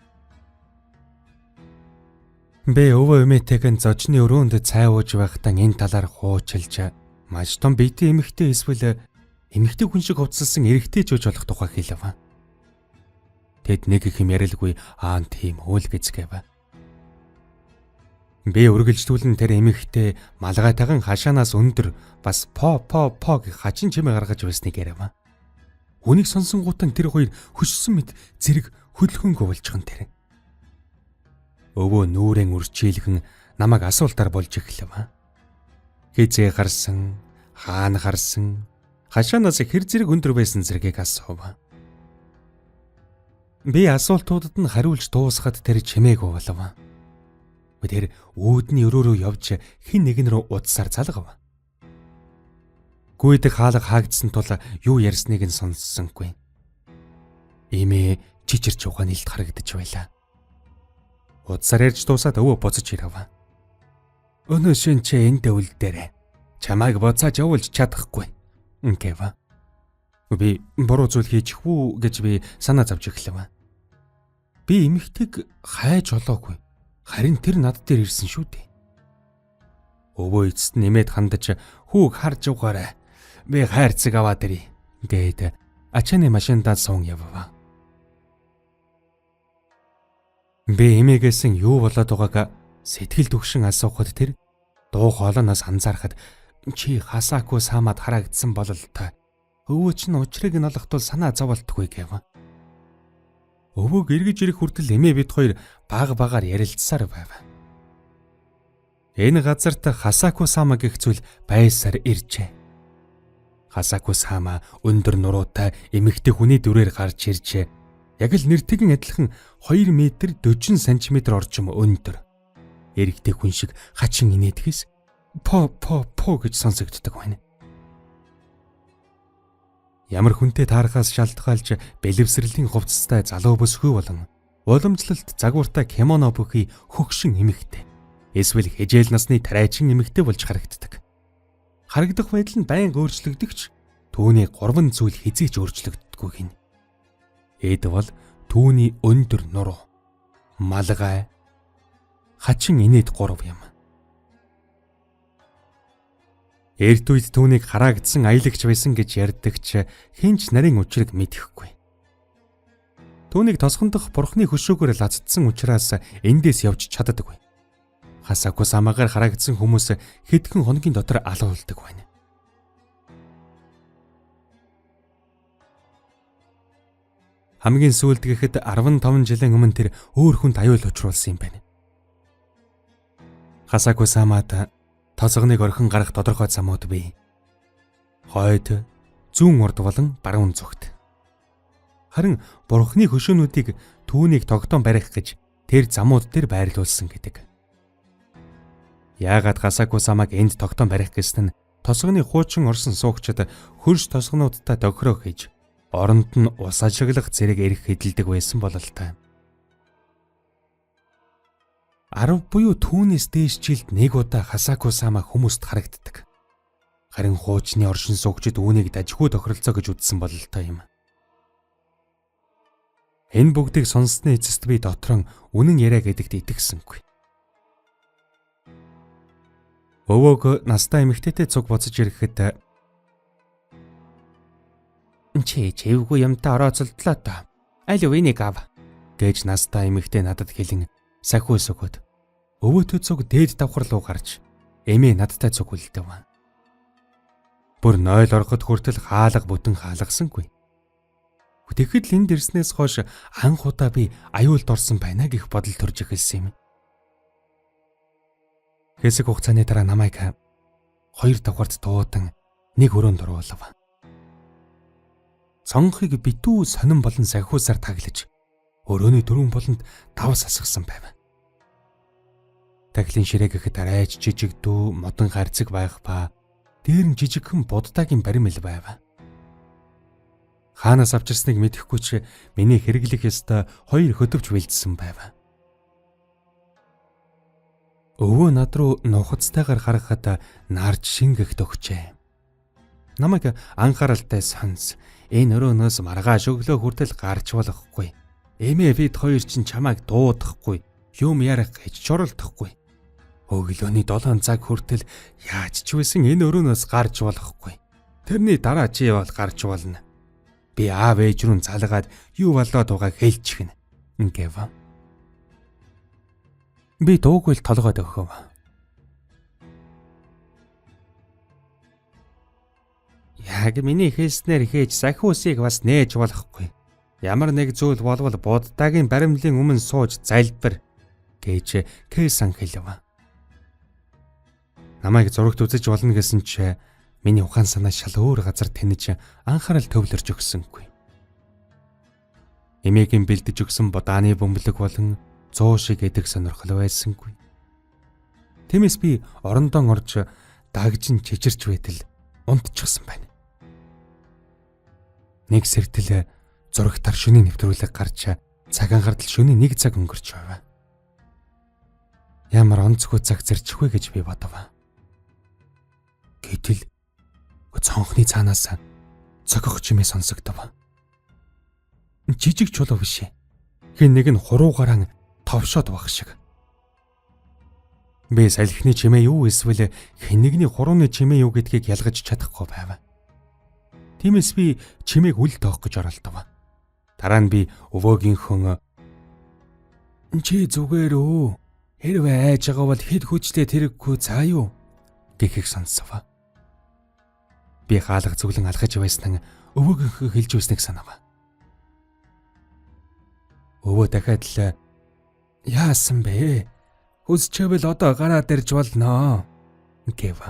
Би өвөө эмээтэйгэн зожны өрөөнд цай ууж байхдаа энэ талаар хуучилж маш том биетэй эмэгтэй эсвэл эмэгтэй хүн шиг хувцалсан эрэгтэй ч үж болох тухай хэлв. Тэд нэг их юм ярилгүй аа тийм үйл гэцгээв. Би үргэлжлүүлэн тэр эмэгтэй малгайтайхан хашаанаас өндөр бас по по по гэх хачин чимээ гаргаж байсныг яриав. Үнийг сонсонгуутан тэр хоёр хөшсөн мэт зэрэг хөдөлгөөнгөө болчихон тэр. Өвөө нүүрэн үрчийлгэн намайг асуултаар болж эхлэв. Хизээ гарсан, хаана харсан, хашаанаас хэр зэрэг өндөр байсан зэргийг асуув. Би асуултуудад нь хариулж дуусахад тэр чимээгүй болов. Тэр үүдний өрөө рүү явж хэн нэгэн рүү утсаар залгав. Гүйдэх хаалга хаагдсан тул юу ярьсныг нь сонссонгүй. Эмээ чичирч ухаан илт харагдаж байлаа. Утсаар ярьж дуусаад өвөө буцаж ирэв. Өнөө шин чи энд үлдээрэй. Чамайг буцааж явуулж чадахгүй. Гэв. Би буруу зүйл хийчих үү гэж би санаа зовж эхлэв. Би эмэгтэйг хайж олоогүй. Харин тэр над дээр ирсэн шүү дээ. Өвөө эцэст нь нэмээд хандаж хүүг харж угаарай. Би хайрцаг аваад ирье гээд ачааны машиндаа суун явв. Би эмээгээсэн юу болоод байгааг сэтгэл түгшин асуухад тэр дуу хоолойноос анзаархад чи хасаагүй саамад харагдсан болол та. Өвөө чинь учрыг нь олох тул санаа зоволтгүй гэв. Өвөөг эргэж ирэх хүртэл эмээ бид хоёр баг багаар ярилцсаар байв. Энэ газарт Хасаку Сама гэх зүйл байсаар иржээ. Хасаку Сама өндөр нуруутай эмэгтэй хүний дүрээр гарч иржээ. Яг л нэртэгэн адилхан 2 м 40 см орчим өндөр. Эрэгтэй хүн шиг хачин инээдгээс по по по гэж сонсогддог байна. Ямар хүнтэй таарахаас шалтгаалж бэлэвсрэлийн хувцастай залуу бүсгүй болон уламжлалт загвартай кимоно бүхий хөгшин эмэгтэй. Эсвэл хижээл насны тариачин эмэгтэй болж харагддаг. Харагдах байдал нь байнга өөрчлөгдөгч түүний гурван зүйл хэзээ ч өөрчлөгддөггүй гин. Эд бол түүний өндөр нуруу, малгай, хачин инээд гурав юм. Эрт үед түүнийг хараагдсан аялагч байсан гэж ярьдагч хэн ч нарийн учрыг мэдэхгүй. Түүнийг тосгондох бурхны хөшөөгөөр лацдсан учраас эндээс явж чаддаггүй. Хасаку самаагаар харагдсан хүмүүс хэдхэн хоногийн дотор алуулдаг байна. Хамгийн сүүлд гэхэд 15 жилийн өмнө тэр өөр хүнд аюул учруулсан юм байна. Хасаку самаад тосгоныг орхин гарах тодорхой замууд бий. Хойд, зүүн урд болон баруун зүгт. Харин бурхны хөшөөнүүдийг түүнийг тогтоон барих гэж тэр замууд дээр байрлуулсан гэдэг. Яагаад Хасаку самаг энд тогтоон барих гэсэн нь тосгоны хуучин орсон суугчид хөрш тосгонуудтай тохироо хийж оронд нь ус ажиглах зэрэг эрх хэдэлдэг байсан бололтой. 10 буюу түүнээс дээш жилд нэг удаа Хасаку сама хүмүүст харагддаг. Харин хуучны оршин суугчид үүнийг дажгүй тохиролцоо гэж үзсэн бололтой юм. Энэ бүгдийг сонссны эцэст би дотрон үнэн яриа гэдэгт итгэсэнгүй. Өвөөг настай эмэгтэйтэй цуг буцаж ирэхэд Чи чивгүй юмтай орооцолдлоо доо. Аль энийг ав гэж настай эмэгтэй надад хэлэн сахиус өгөөд өвөөтөө цуг дээд давхар руу гарч эмээ надтай цуг үлдэв. Бүр 0 ороход хүртэл хаалга бүтэн хаалгасангүй. Тэгэхэд л энд ирснээс хойш анх удаа би аюулд орсон байна гэх бодол төрж эхэлсэн юм. Хэсэг хугацааны дараа намайг 2 давхарт дуудан нэг өрөөнд оруулав. Цонхыг битүү сонин болон сахиусаар таглаж өрөөний дөрвөн болонд давс асгасан байв. Тахилын ширээ гэхэд арайч жижиг дүү модон гарцэг байх ба дээр нь жижигхэн буддаагийн баримл байв. Хаанаас авчирсныг мэдэхгүй ч миний хэрэглэх ёстой 2 хөдөвч бэлдсэн байв. Өвөө над руу нухацтайгаар харахад нарж шингэгт өгчээ. Намайг анхааралтай сонс. Энэ өрөөнөөс маргааш өглөө хүртэл гарч болохгүй. Эмээ бид хоёр чинь чамайг дуудахгүй, юм ярих гэж чоролдохгүй. Өглөөний 7 цаг хүртэл яаж ч байсан энэ өрөөнөөс гарч болохгүй. Тэрний дараа чи бол гарч болно. Би аав ээж рүү залгаад юу болоод байгааг хэлчихнэ гэв. Би дуугүй л толгойд өгөхөв. Яг миний хэлснээр хийж сахиусыг бас нээж болохгүй. Ямар нэг зүйл болвол буддаагийн баримлын өмнө сууж залбир гэж Кэсан хэлв. Намайг зурагт үзэж болно гэсэн чи миний ухаан санаа шал өөр газар тэнэж анхаарал төвлөрч өгсөнгүй. Эмээгийн бэлдэж өгсөн будааны бөмбөлөг болон 100 шиг идэх сонирхол байсангүй. Тиймээс би орондоо орж дагжин чичирч байтал унтчихсан байна. Нэг сэртэл зурагтар шөнийн нэвтрүүлэг гарч цагаан гардал шөнийн 1 цаг өнгөрч байв. Ямар онцгой цаг зэрчих вэ гэж би бодов. Гэтэл цонхны цаанаас цогох чимээ сонсогдов. Жижиг чулуу биш. Хэн нэг нь хуруугаараа товшоод байх шиг. Би салхины чимээ юу эсвэл хэн нэгний хурууны чимээ юу гэдгийг ялгаж чадахгүй байв. Тиймээс би чимээг үл тоох гэж оролдов. Дараа нь би өвөөгийнхөө чи зүгээр өө. Хэрвээ айж байгаа бол хэд хүчтэй тэрэггүй цаа юу гэхийг сонсов. Би хаалга зүглэн алхаж байсан өвөөгийнхөө хэлж байсныг санав. Өвөө дахиад л яасан бэ? Хүсчээвэл одоо гараад ирж болно гэв.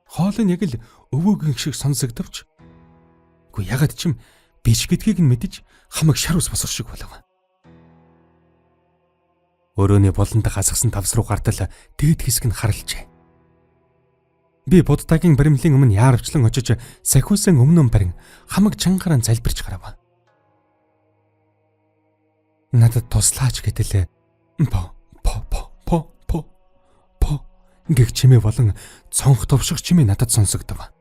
Хоол нь яг л өвөөгийн шиг сонсогдовч үгүй ягаад ч юм биш гэдгийг нь мэдэж хамаг шар ус босох шиг болов. Өрөөний болонд гасгсан тавс руу гартал дээд хэсэг нь харалжээ. Би буддаагийн баримлын өмнө яарвчлан очиж сахиусан өмнө барин хамаг чангараа залбирч гарав. Надад туслаач гэдэлээ. По по по по по по гэх чимээ болон цонх товших чимээ надад сонсогдов.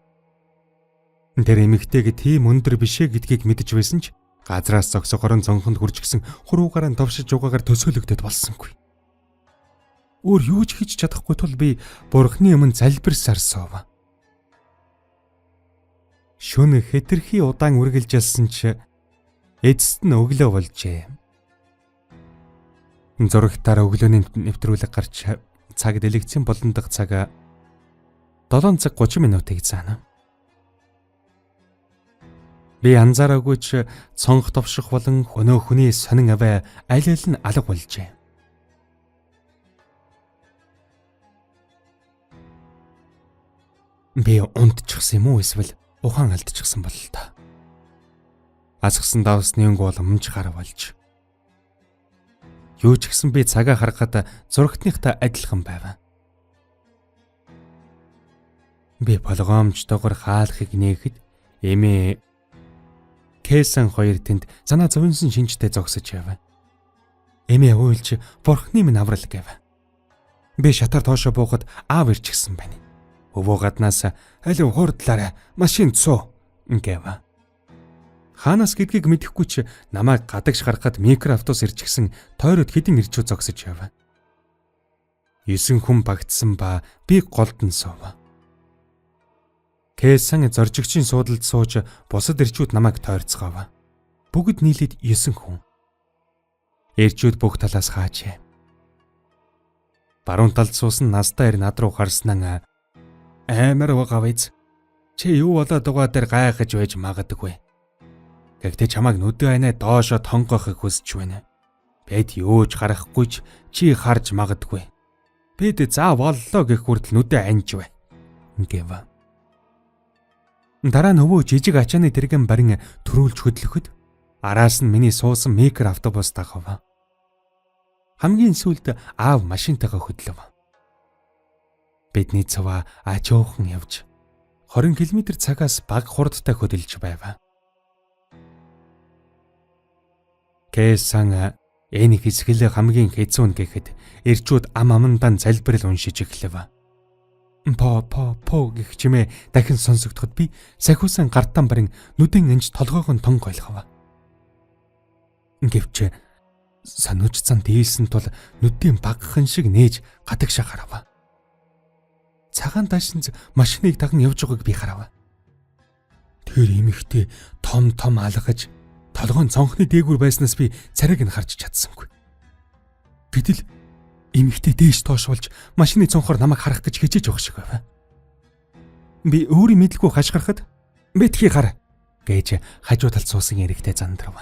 Тэр эмэгтэйг тийм өндөр бишээ гэдгийг мэдэж байсан ч газраас зогсоогоор цонхонд хүрч гисэн хуруугаараа товшиж угаагаар төсөөлөгдөд болсонгүй. Өөр юу ч хийж чадахгүй тул би бурхны өмнө залбирсаар суув. Шөнө хэтэрхий удаан үргэлжилсэн ч эцэст нь өглөө болжээ. Зурагтаар өглөөний нэвтрүүлэг гарч цаг дэлгэцийн болондох цаг 7 цаг 30 минутыг заана. Би анзаараагүй ч цонх товших болон хөнөө хүний сонин аваа аль аль нь алга болжээ. Би унтчихсан юм уу эсвэл ухаан алдчихсан болол та. Асгасан давсны өнгө боломж гар болж. Юу ч гэсэн би цагаа харахад зурагтныхтай адилхан байв. Би болгоомжтойгоор хаалхыг нээхэд эмээ Кэсэн хоёр тэнд санаа зовсон шинжтэй зогсож байв. Эмээ уйлж бурхны минь аврал гэв. Би шатар доошо буухад аав ирчихсэн байна. Өвөө гаднаас аль хурдлаарай машинд суу гэв. Хаанаас гэдгийг мэдэхгүй ч намайг гадагш гаргахад микро автобус ирчихсэн тойроод хэдэн ирчүү зогсож байв. 9 хүн багтсан ба би голд нь суув. Кэсэн зоржигчийн суудалд сууж бусад эрчүүд намайг тойрцгоов. Бүгд нийлээд 9 хүн. Эрчүүд бүх талаас хаажээ. Баруун талд суусан настай эр над руу харснаа амар гавьз. Чи юу болоод байгаа дээр гайхаж байж магадгүй. Гэхдээ чамайг нүдэн айнаа доошо тонгоохыг хүсэж байна. Бид юу ч харахгүй ч чи харж магадгүй. Бид за боллоо гэх хүртэл нүдэ анж бай. Гэв. Дараа нь өвөө жижиг ачааны тэргэн барин төрүүлж хөдлөхөд араас нь миний суусан микро автобус дагав. Хамгийн сүүлд аав машинтайгаа хөдлөв. Бидний цаваа ажуухан явж 20 км цагаас бага хурдтай хөдөлж байв. Кэсан энэ хэсгэл хамгийн хэцүү нь гэхэд эрчүүд ам амандан залбирал уншиж эхлэв. По по по гэх чимээ дахин сонсогдоход би сахиусан гартан барин нүдэн энж толгойг нь тон гойлгов. Гэвч санууч цан дээлсэн тул нүдийн багхан шиг нээж гадагшаа гарав. Цагаан дашинз машиныг даган явж байгааг би харав. Тэр эмэгтэй том том алгаж толгойн цонхны дээгүүр байснаас би царайг нь харж чадсангүй. Гэтэл эмэгтэй дээш доош болж машины цонхоор намайг харах гэж хичээж явах шиг байв. Би өөрийн мэдлгүй хашгирахад "Битгий хар" гэж хажуу талд суусан эрэгтэй зандрав.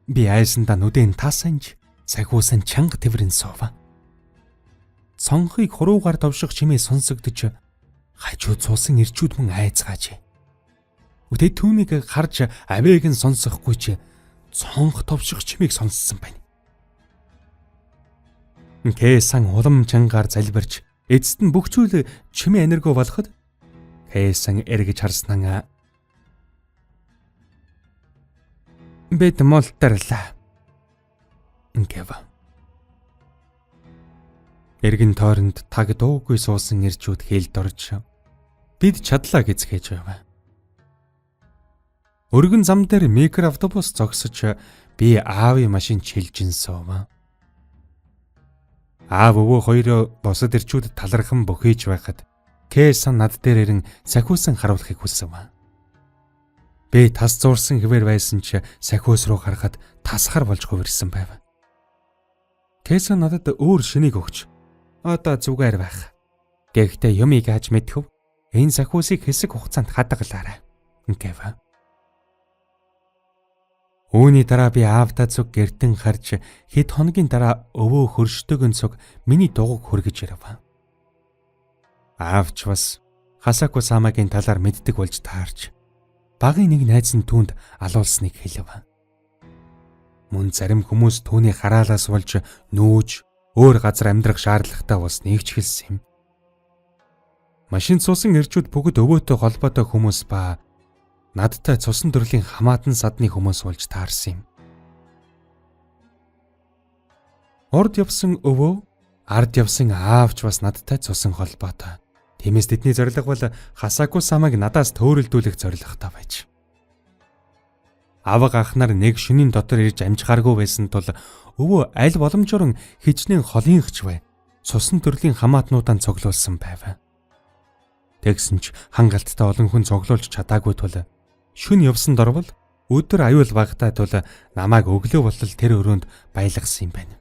Би айсандаа нүдэн тас анж сахиусан чанга тэврэн суув. Цонхыг хуруугаар товших чимээ сонсогдож хажууд суусан эрчүүд мөн айцгаажээ. Тэд түүнийг харж авээг нь сонсохгүй ч цонх товших чимээг сонссон байна. Кэсан улам чангаар залбирч эцэст нь бүх зүйл чимээ энерго болоход Кэсан эргэж харснаа бид мултарлаа гэв. Эргэн тойронд таг дуугүй суусан эрчүүд хээлд орж бид чадлаа гэцгээж байв. Өргөн зам дээр микроавтобус зогсож би аавын машин чилжин суув. Аав өвөө хоёроо бусад эрчүүд талархан бөхийж байхад Кэсан над дээр ирэн сахиусан харуулахыг хүсэв. Би тас зуурсан хэвээр байсан ч сахиус руу харахад тасхар болж хувирсан байв. Кэсан надад өөр шинийг өгч одоо зүгээр байх. Гэхдээ юмыг яаж мэдхэв? Энэ сахиусыг хэсэг хугацаанд хадгалаарай гэв. Үүний дараа би аавдаа цуг гэртэн харж хэд хоногийн дараа өвөө хөрштөгөн цуг миний дугуйг хөргөж ирэв. Аавч бас Хасаку Самагийн талаар мэддэг болж таарч багын нэг найз нь түүнд алуулсныг хэлв. Мөн зарим хүмүүс түүний хараалаас болж нүүж өөр газар амьдрах шаардлагатай болсныг ч хэлсэн юм. Машинд суусан эрчүүд бүгд өвөөтэй холбоотой хүмүүс ба надтай цусан төрлийн хамаатан садны хүмүүс болж таарсан юм. Урд явсан өвөө, ард явсан аавч бас надтай цусан холбоотой. Тиймээс тэдний зорилго бол Хасаку Самаг надаас төөрөлдүүлэх зорилготой байж. Аваг ах нар нэг шөнийн дотор ирж амжихааргүй байсан тул өвөө аль боломжоор хичнээн холынхч бай. Цусан төрлийн хамаатнуудаа цуглуулсан байв. Тэгсэн ч хангалттай олон хүн цуглуулж чадаагүй тул шөнө явсан дорвол өдөр аюул багтаа тул намайг өглөө болтол тэр өрөөнд баялгасан юм байна.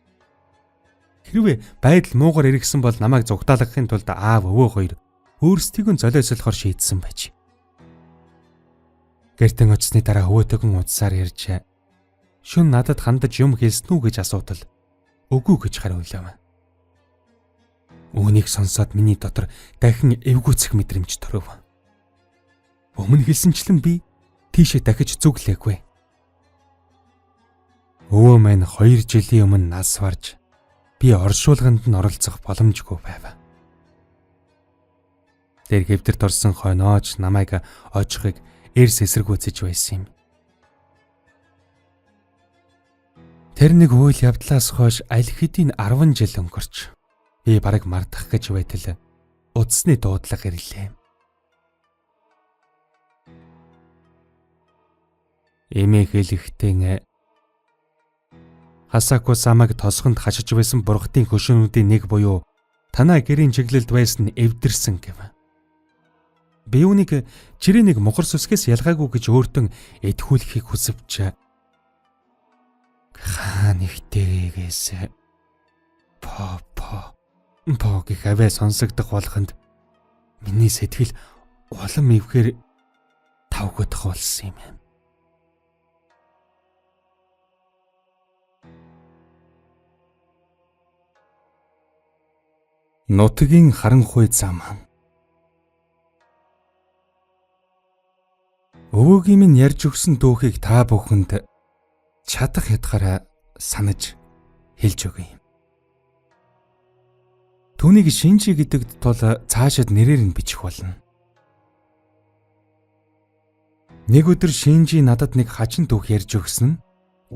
Хэрвээ байдал муугар эргэсэн бол намайг зугтаалгахын тулд аав өвөө хоёр өөрсдийгөө золиослохоор шийдсэн байж. Гэртэн очсны дараа өвөөтэйгэн удсаар ярьж шөнө надад хандаж юм хэлсэн үү гэж асуутал үгүй гэж хариулав. Үүнийг сонсоод миний дотор дахин эвгүйцэх мэдрэмж төрөв. Өмнө хэлсэнчлэн би тийшээ дахиж зүглээгүй. Өвөө маань 2 жилийн өмнө нас барж би оршуулганд нь оролцох боломжгүй байв. Тэр хэвдэрт орсон хойнооч намайг очихыг эрс эсэргүүцэж байсан юм. Тэр нэг үйл явдлаас хойш аль хэдийн 10 жил өнгөрч би бараг мартах гэж байтал утасны дуудлага ирлээ. Эмээ хэлэхдээ Хасаку Самаг тосгонд хашиж байсан бургатын хөшөөнүүдийн нэг буюу танай гэрийн чиглэлд байсан эвдэрсэн гэв. Би үүнийг чирээ нэг мухар сүсгээс ялгаагүй гэж өөртөө итгүүлэхийг хүсвч хаа нэгтэйгээс по по по гэх авиа сонсогдох болгонд миний сэтгэл улам эвхээр тавгдах болсон юм. Нутгийн харанхуй зам. Өвөөгийн минь ярьж өгсөн түүхийг та бүхэнд чадах ятгаараа санаж хэлж өгье. Түүнийг Шинжи гэдэг тул цаашид нэрээр нь бичих болно. Нэг өдөр Шинжи надад нэг хачин түүх ярьж өгсөн нь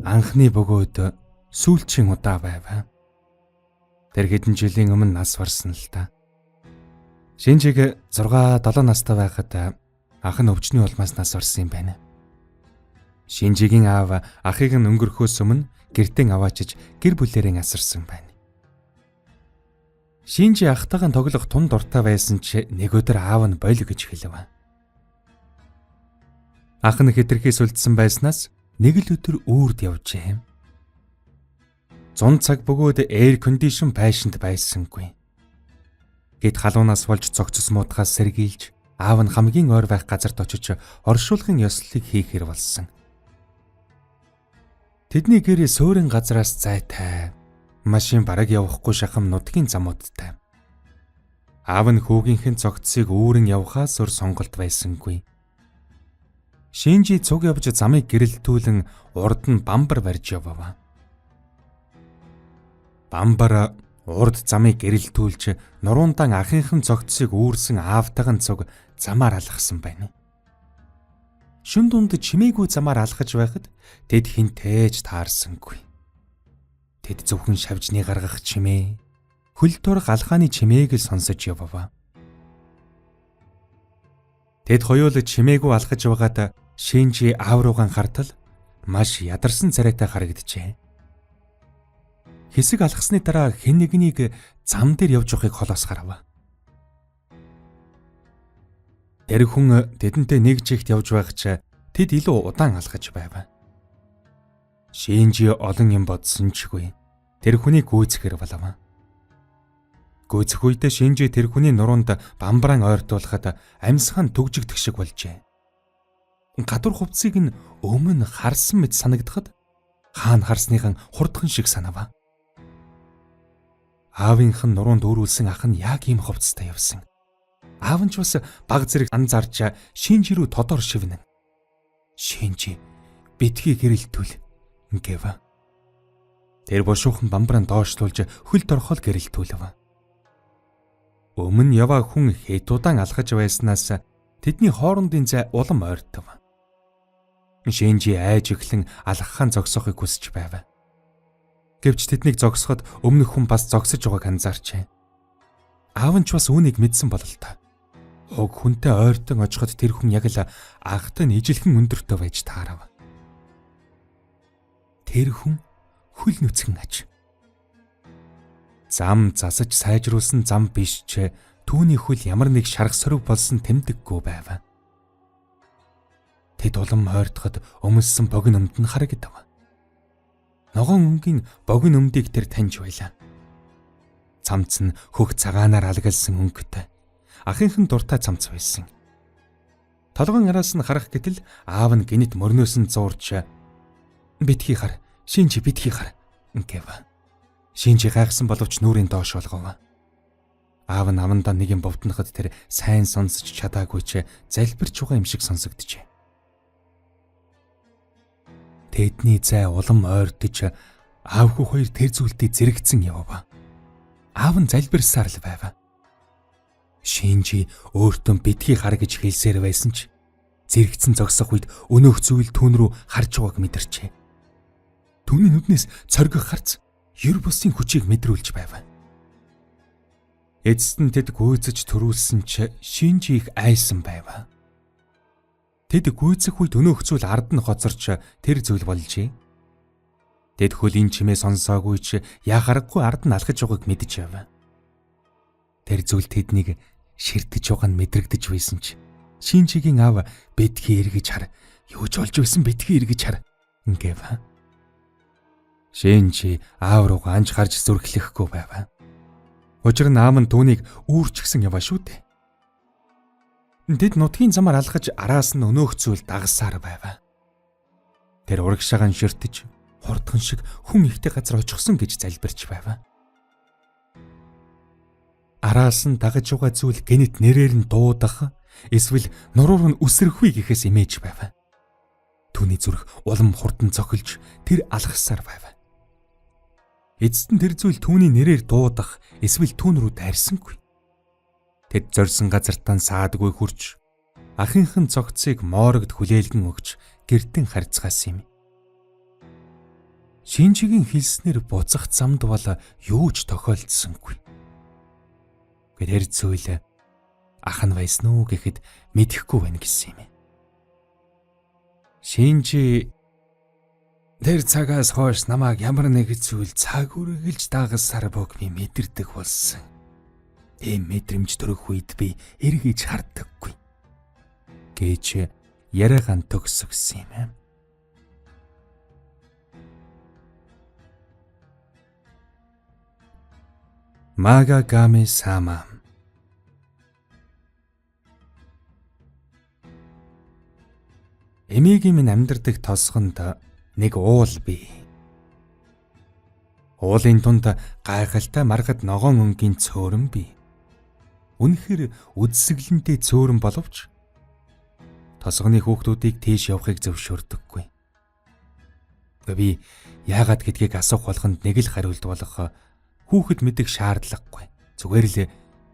анхны бөгөөд сүүлчийн удаа байв. Тэр хэдэн жилийн өмнө нас барсан л та. Шинжиг 6 7 настай байхад ах нь өвчний улмаас нас барсан юм байна. Шинжигийн аав ахыг нь өнгөрөхөөс өмнө гэртээ аваачиж гэр бүлээрээ асарсан байна. Шинжи ахтайгаа тоглох тун дуртай байсан ч нэг өдөр аав нь боль гэж хэлв. Ах нь хэтэрхий сүлдсэн байснаас нэг л өдөр үүрд явжээ. 100 цаг бөгөөд air condition байшинд байсангүй. Гэт халуунаас болж цогцос муутгаас сэргийлж аав нь хамгийн ойр байх газарт очиж оршуулгын ёслолыг хийхээр болсон. Тэдний гэр суурин газраас зайтай, машин бараг явахгүй шахам нутгийн замуудтай. Аав нь хүүгийнх нь цогцсыг үүрэн явхаас өөр сонголт байсангүй. Шинжи цуг явж замыг гэрэлтүүлэн урд нь бамбар барьж явав. Бамбар урд замыг гэрэлтүүлж нуруундаа ахынхан цогцсыг үүрсэн аавтайхан цуг замаар алхсан байна. Шүн дунд чимээгүй замаар алхаж байхад тэд хинтээж таарсангүй. Тэд зөвхөн шавжны гаргах чимээ, хөл турх алхааны чимээг л сонсож явав. Тэд хоёул чимээгүй алхаж байгаад Шинжи аав руугаан хартал маш ядарсан царайтай харагджээ. Хэсэг алхасны дараа хэн нэгнийг зам дээр явж байгааг холоос харав. Тэр хүн тэдэнтэй нэг чигт явж байх ч тэд илүү удаан алхаж байв. Шинжи олон юм бодсон ч үгүй. Тэр хүнийг гүйцэхэр болов. Гүйцэх үедээ Шинжи тэр хүний нуруунд бамбаран ойртуулахад амьсгаа нь түгжигдэх шиг болжээ. Гадуур хувцсыг нь өмнө харсан мэт санагдахад хаана харсныхан хурдхан шиг санав. Аавынх нь нуруунд өөрүүлсэн ах нь яг ийм хувцастай явсан. Аав нь ч бас баг зэрэг анзаарч Шинжи рүү тодор шивнэн. Шинжи битгий гэрэлтүүл гэв. Тэр бушуухан бамбаран доошлуулж хөл торхол гэрэлтүүлв. Өмнө яваа хүн хэд удаан алхаж байснаас тэдний хоорондын зай улам ойртов. Шинжи айж эхлэн алхахаа зогсоохыг хүсэж байв. Гэвч тэднийг зогсоход өмнөх хүн бас зогсож байгааг анзаарчээ. Аав нь ч бас үүнийг мэдсэн бололтой. Уг хүнтэй ойртон очиход тэр хүн яг л агтай нь ижилхэн өндөртэй байж таарав. Тэр хүн хөл нүцгэн аж. Зам засаж сайжруулсан зам биш ч түүний хөл ямар нэг шарах сорив болсон тэмдэггүй байв. Тэд улам ойртоход өмөлсөн богино өмд нь харагдав. Ногоон өнгийн богино өмдийг тэр таньж байлаа. Цамц нь хөх цагаанаар алгалсан өнгөтэй. Ахынх нь дуртай цамц байсан. Толгойн араас нь харах гэтэл аав нь гинэт мөрнөөс нь зуурч битгий хар, Шинжи битгий хар гэв. Шинжи гайхсан боловч нүрийн доош болгов. Аав нь амандаа нэг юм бовтноход тэр сайн сонсож чадаагүй ч залбирч байгаа юм шиг сонсогджээ. Тэдний зай улам ойртож аав хүү хоёр тэр зүйлдээ зэрэгцэн явав. Аав нь залбирсаар л байв. Шинжи өөртөө битгий хар гэж хэлсээр байсан ч зэрэгцэн зогсох үед өнөөх зүйл түүн рүү харж байгааг мэдэрчээ. Түүний нүднээс цоргих харц ер бусын хүчийг мэдрүүлж байв. Эцэст нь тэд гүйцэж төрүүлсэн ч Шинжи их айсан байв. Тэд гүйцэх үед өнөөх зүйл ард нь хоцорч тэр зүйл болжээ. Тэд хөлийн чимээ сонсоогүй ч яа харахгүй ард нь алхаж байгааг мэдэж байв. Тэр зүйл тэднийг ширтэж байгаа нь мэдрэгдэж байсан ч Шинжигийн аав битгий эргэж хар. Юу ч болж байсан битгий эргэж хар гэв. Шинжи аав руугаа анж гарч зүрхлэхгүй байв. Учир нь аав нь түүнийг үүрчгсэн яваа шүү дээ. Тэд нутгийн замаар алхаж араас нь өнөөх зүйл дагсаар байв. Тэр урагшаагаан ширтэж хурдхан шиг хүн ихтэй газар очихсон гэж залбирч байв. Араас нь дагаж байгаа зүйл гэнэт нэрээр нь дуудах эсвэл нуруур нь үсрэхгүй гэхээс эмээж байв. Түүний зүрх улам хурдан цохилж тэр алхасаар байв. Эцэст нь тэр зүйл түүний нэрээр дуудах эсвэл түүн рүү дайрсангүй. Тэд зорьсон газартаа саадгүй хүрч ахынх нь цогцыг моорогд хүлээлгэн өгч гэртэн харьцгаасан юм. Шинжигийн хэлснээр буцах замд бол юу ч тохиолдсонгүй. Тэр зүйл ах нь байсан уу гэхэд мэдэхгүй байна гэсэн юм. Шинжи тэр цагаас хойш намайг ямар нэг зүйл цаг үргэлж дагасаар бог би мэдэрдэг болсон. Ийм мэдрэмж төрөх үед би эргэж хардаггүй гэж яриагаан төгсгсөн юм. Магагами сама. Эмээгийн минь амьдардаг тосгонд нэг уул бий. Уулын тунд гайхалтай маргад ногоон өнгийн цөөрөн бий. Үнэхэр үдсгэлэнтэй цөөрөн боловч тосгоны хүүхдүүдийг тийш явахыг зөвшөөрдөггүй. Би яагаад гэдгийг асуух болгонд нэг л хариулт болох хүүхэд мэдэх шаардлагагүй. Зүгээр л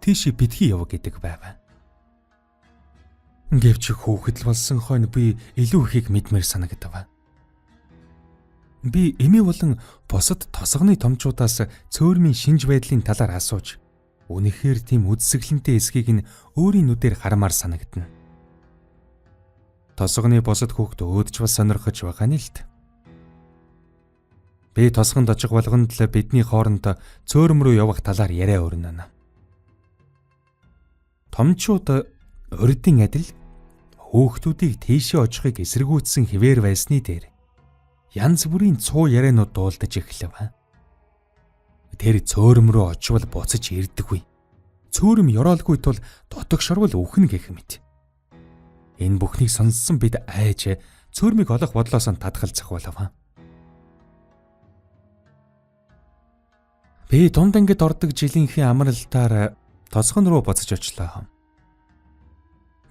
тийш битгий яв гэдэг байв. Гэвч хүүхэд л болсон хойно би илүү ихийг мэдмээр санагдав. Би эмээ болон бусад тосгоны томчуудаас цөөрмийн шинж байдлын талаар асууж үнэхээр тийм үдсгэлэнтэй эсхийг нь өөрийн нүдээр хармаар санагдана. Тосгоны бусад хүүхд өөдч бас сонирхож байгаа нь л д. Би тосгонд очих болгонд л бидний хооронд цөөрөм рүү явах талаар яриа өрнөнө. Томчууд урдын адил хүүхдүүдийг тийшээ очихыг эсэргүүцсэн хэвээр байсны дээр янз бүрийн цуу ярианууд дуулдаж эхлэв. Тэр цөөрөм рүү очивол буцаж ирдэггүй. Цөөрөм ёроолгүй тул дотогш орвол үхэн гэх мэт. Энэ бүхнийг сонссон бид айж цөөрмийг олох бодлоос нь татгалзах болов. Би дунд ангид ордог жилийнхээ амралтаар тосгон руу буцаж очлоо.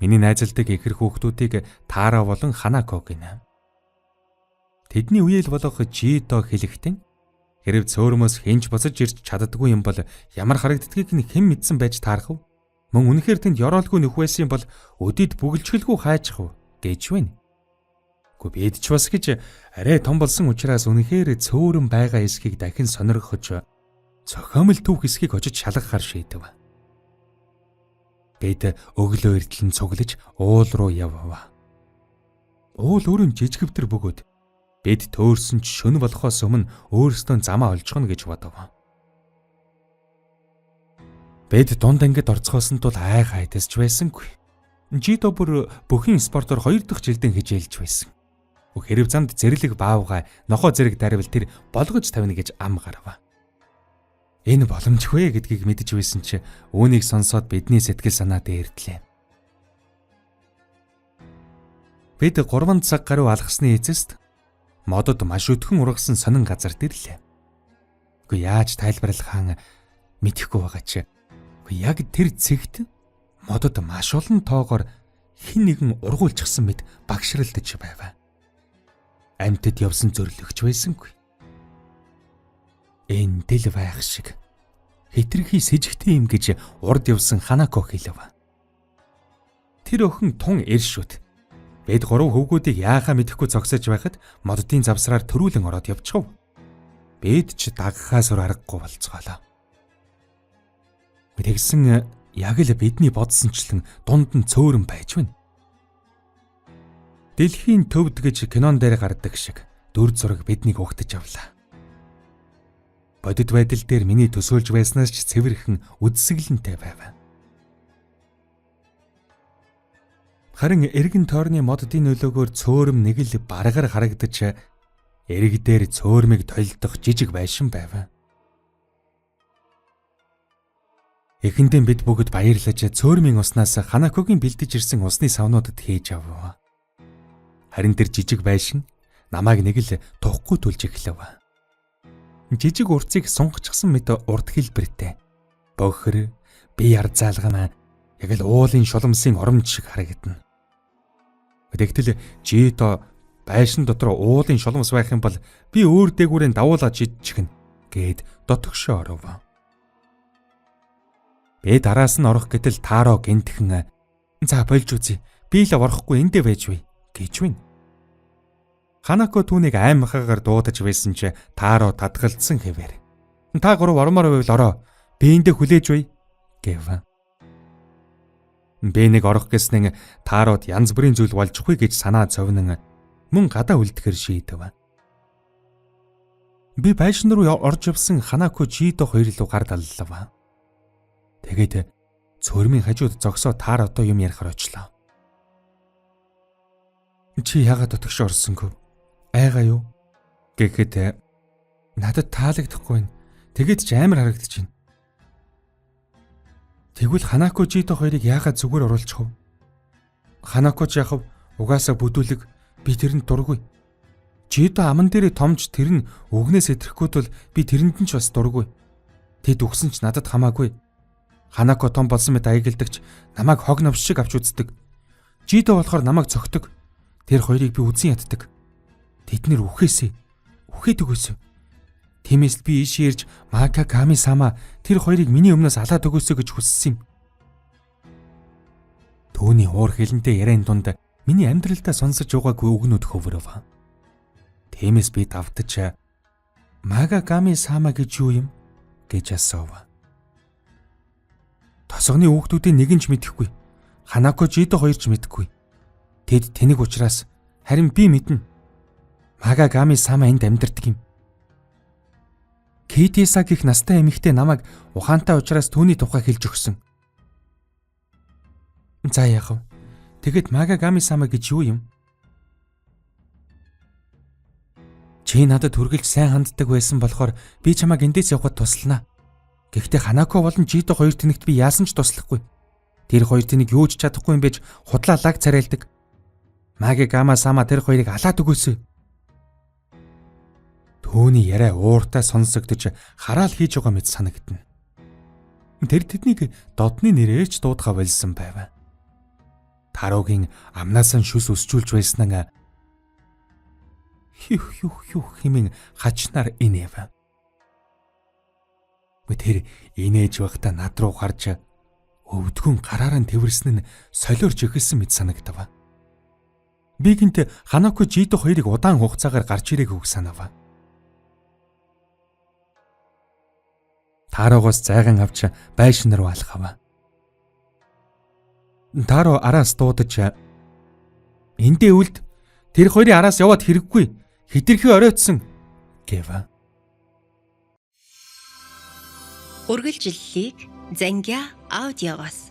Миний найзалдаг ихэр хүүхдүүдийг Тара болон Ханако гинэ. Тэдний үеэл болох Жидо хэлэхдээ хэрв цөөрмөөс хинж буцаж ирж чаддаггүй юм бол ямар харагддгийг нь хэн мэдсэн байж таарах вэ? Мөн үнэхээр тэнд ёроолгүй нөх байсан бол өдийд бүгэлжгэлгүй хайчих вэ гэж байна. Гэхдээ бид ч бас гэж арай том болсон учраас үнэхээр цөөрөн байгаа эсхийг дахин сонирхож цохиомл түүх эсхийг очиж шалгахаар шийдэв. Бид өглөө эртлэн цуглаж уул руу явв. Уул өрөн жижигвтер бөгөөд бид төөрсөн ч шөнө болохоос өмнө өөрсдөө замаа олжгоно гэж бодов. Бид дунд ангид орцгоосон тул ай хайдасч байсангүй. Жидо бүр бүхэн спортоор 2 дахь жилдэн хичээлж байсан. Хэрв замд зэрлэг баавгай нохоо зэрэг дарвал тэр болгож тавина гэж ам гарав. Энэ боломжгүй гэдгийг мэдэж байсан чи үүнийг сонсоод бидний сэтгэл санаа дээрдлээ. Бид 3 цаг гаруй алхасны эцэст модод маш өдгөн ургасан сонин газарт ирлээ. Үгүй яаж тайлбарлахаа мэдэхгүй байгаа чи. Үгүй яг тэр цэгт модод маш олон тоогоор хэн нэгэн ургуулчихсан мэт багшралдаж байв. Амьтад явсан зөрлөгч байсангүй. Энэ дэл байх шиг хитрхи сэжигтэй юм гэж урд явсан Ханако хэлв. Тэр охин тун эршүт. Бид гурав хөвгүүдийг яахаа мэдэхгүй зогсож байхад моддын завсраар төрүүлэн ороод явчихв. Бид ч дагахаас өөр аргагүй болцголоо. Тэгсэн яг л бидний бодсончлон дунд нь цөөрөн байж байна. Дэлхийн төвд гэж кинон дээр гардаг шиг дүр зураг биднийг угтаж авлаа. Бодит байдал дээр миний төсөөлж байснаас ч цэвэрхэн үдсгэлэнтэй байв. Харин эргэн тойрны моддын нөлөөгөөр цөөрөм нэг л баргаар харагдаж эрэг дээр цөөрмийг толдох жижиг байшин байв. Эхэндээ бид бүгд баярлаж цөөрмийн уснаас Ханакогийн бэлдэж ирсэн усны савнуудад хийж авв. Харин тэр жижиг байшин намайг нэг л тухгүй түлж эхлэв. Жижиг урцыг сунгачсан мэт урт хэлбэртэй. Бохир, бие арзаалган яг л уулын шуламсын оромж шиг харагдана. Тэгтэл Жито байшин дотор уулын шуламс байх юм бол би өөр дээгүүрээ давуулаад шидчихнэ гэд дотогшоо оров. Би дараас нь орох гэтэл Таро гинтхэн за болж үзье. Би л орохгүй эндээ байж вэ гэж байна. Ханако түүнийг аймхагаар дуудаж байсан ч Таро татгалцсан хэвээр. Та гурав ормоор байвал ороо. Би эндээ хүлээж бай гэв. Би нэг орох гэснэн Тарод янз бүрийн зүйл болчихгүй гэж санаа зовнон мөн гадаа үлдэхэр шийдэв. Би байшин руу орж явсан Ханако Жидо хоёр руу гар даллав. Тэгээд цөөрмийн хажууд зогсоо Тарото юм ярихар очлоо. Чи яагаад дотогш орсонгүй? Айгаа юу? Гэхэд надад таалагдахгүй байна. Тэгээд ч амар харагдаж байна. Тэгвэл Ханако Жидо хоёрыг яагаад зүгээр оруулчих вэ? Ханако ч яхав угаасаа бүдүүлэг би тэрэнд дургүй. Жидо аман дээрээ томж тэр нь өгнөөс сэтэрэхгүй тул би тэрэнд нь ч бас дургүй. Тэд үгсэн ч надад хамаагүй. Ханако том болсон мэт аягалдагч намайг хог новш шиг авч үздэг. Жидо болохоор намайг цогтөг. Тэр хоёрыг би үзэн яддаг. Тэд нэр үхээсээ. Үхээд өгөөсөө. Тиймээс л би ийшээ ирж Мака Ками сама тэр хоёрыг миний өмнөөс алаад өгөөсэй гэж хүссэн юм. Түүний уур хилэнтэй яриан дунд миний амьдралдаа сонсож байгаагүй үгнүүд хөврөв. Тиймээс би давтаж Мага Ками сама гэж юу юм гэж асуув. Тосгоны хүүхдүүдийн нэг нь ч мэдэхгүй. Ханако Жидо хоёр ч мэдэхгүй. Тэд тэнэг учраас харин би мэднэ. Мага Ками сама энд амьдардаг юм. Китиса гих настай эмэгтэй намайг ухаантай учраас түүний тухай хэлж өгсөн. За яах вэ? Тэгэд Мага Гами сама гэж юу юм? Чи надад үргэлж сайн ханддаг байсан болохоор би чамайг эндээс явахад туслана. Гэхдээ Ханако болон Жидо хоёр тэнэгт би яасан ч туслахгүй. Тэр хоёр тэнэг юу ч чадахгүй юм байж худлаа лаг царайлдаг. Маги Гама сама тэр хоёрыг алаад өгөөсэй. Түүний яриа ууртай сонсогдож хараал хийж байгаа мэт санагдана. Тэр тэднийг додны нэрээр ч дуудахаа болсон байв. Тарогийн амнаас нь шүс өсчүүлж байсан нь хюх хюх хюх хэмээн хачнаар инээв. Тэр инээж байхдаа над руу харж өвдгөн гараараа тэвэрсэн нь солиорч эхэлсэн мэт санагдав. Би гинт Ханако Жидо хоёрыг удаан хугацаагаар гарч ирээгүй санав. Тарогоос зайган авч байшин руу алхав. Таро араас дуудаж эндээ үлд тэр хоёрын араас яваад хэрэггүй хитрхи оройтсон гэв. Үргэлжлэлийг Зангиа аудиогоос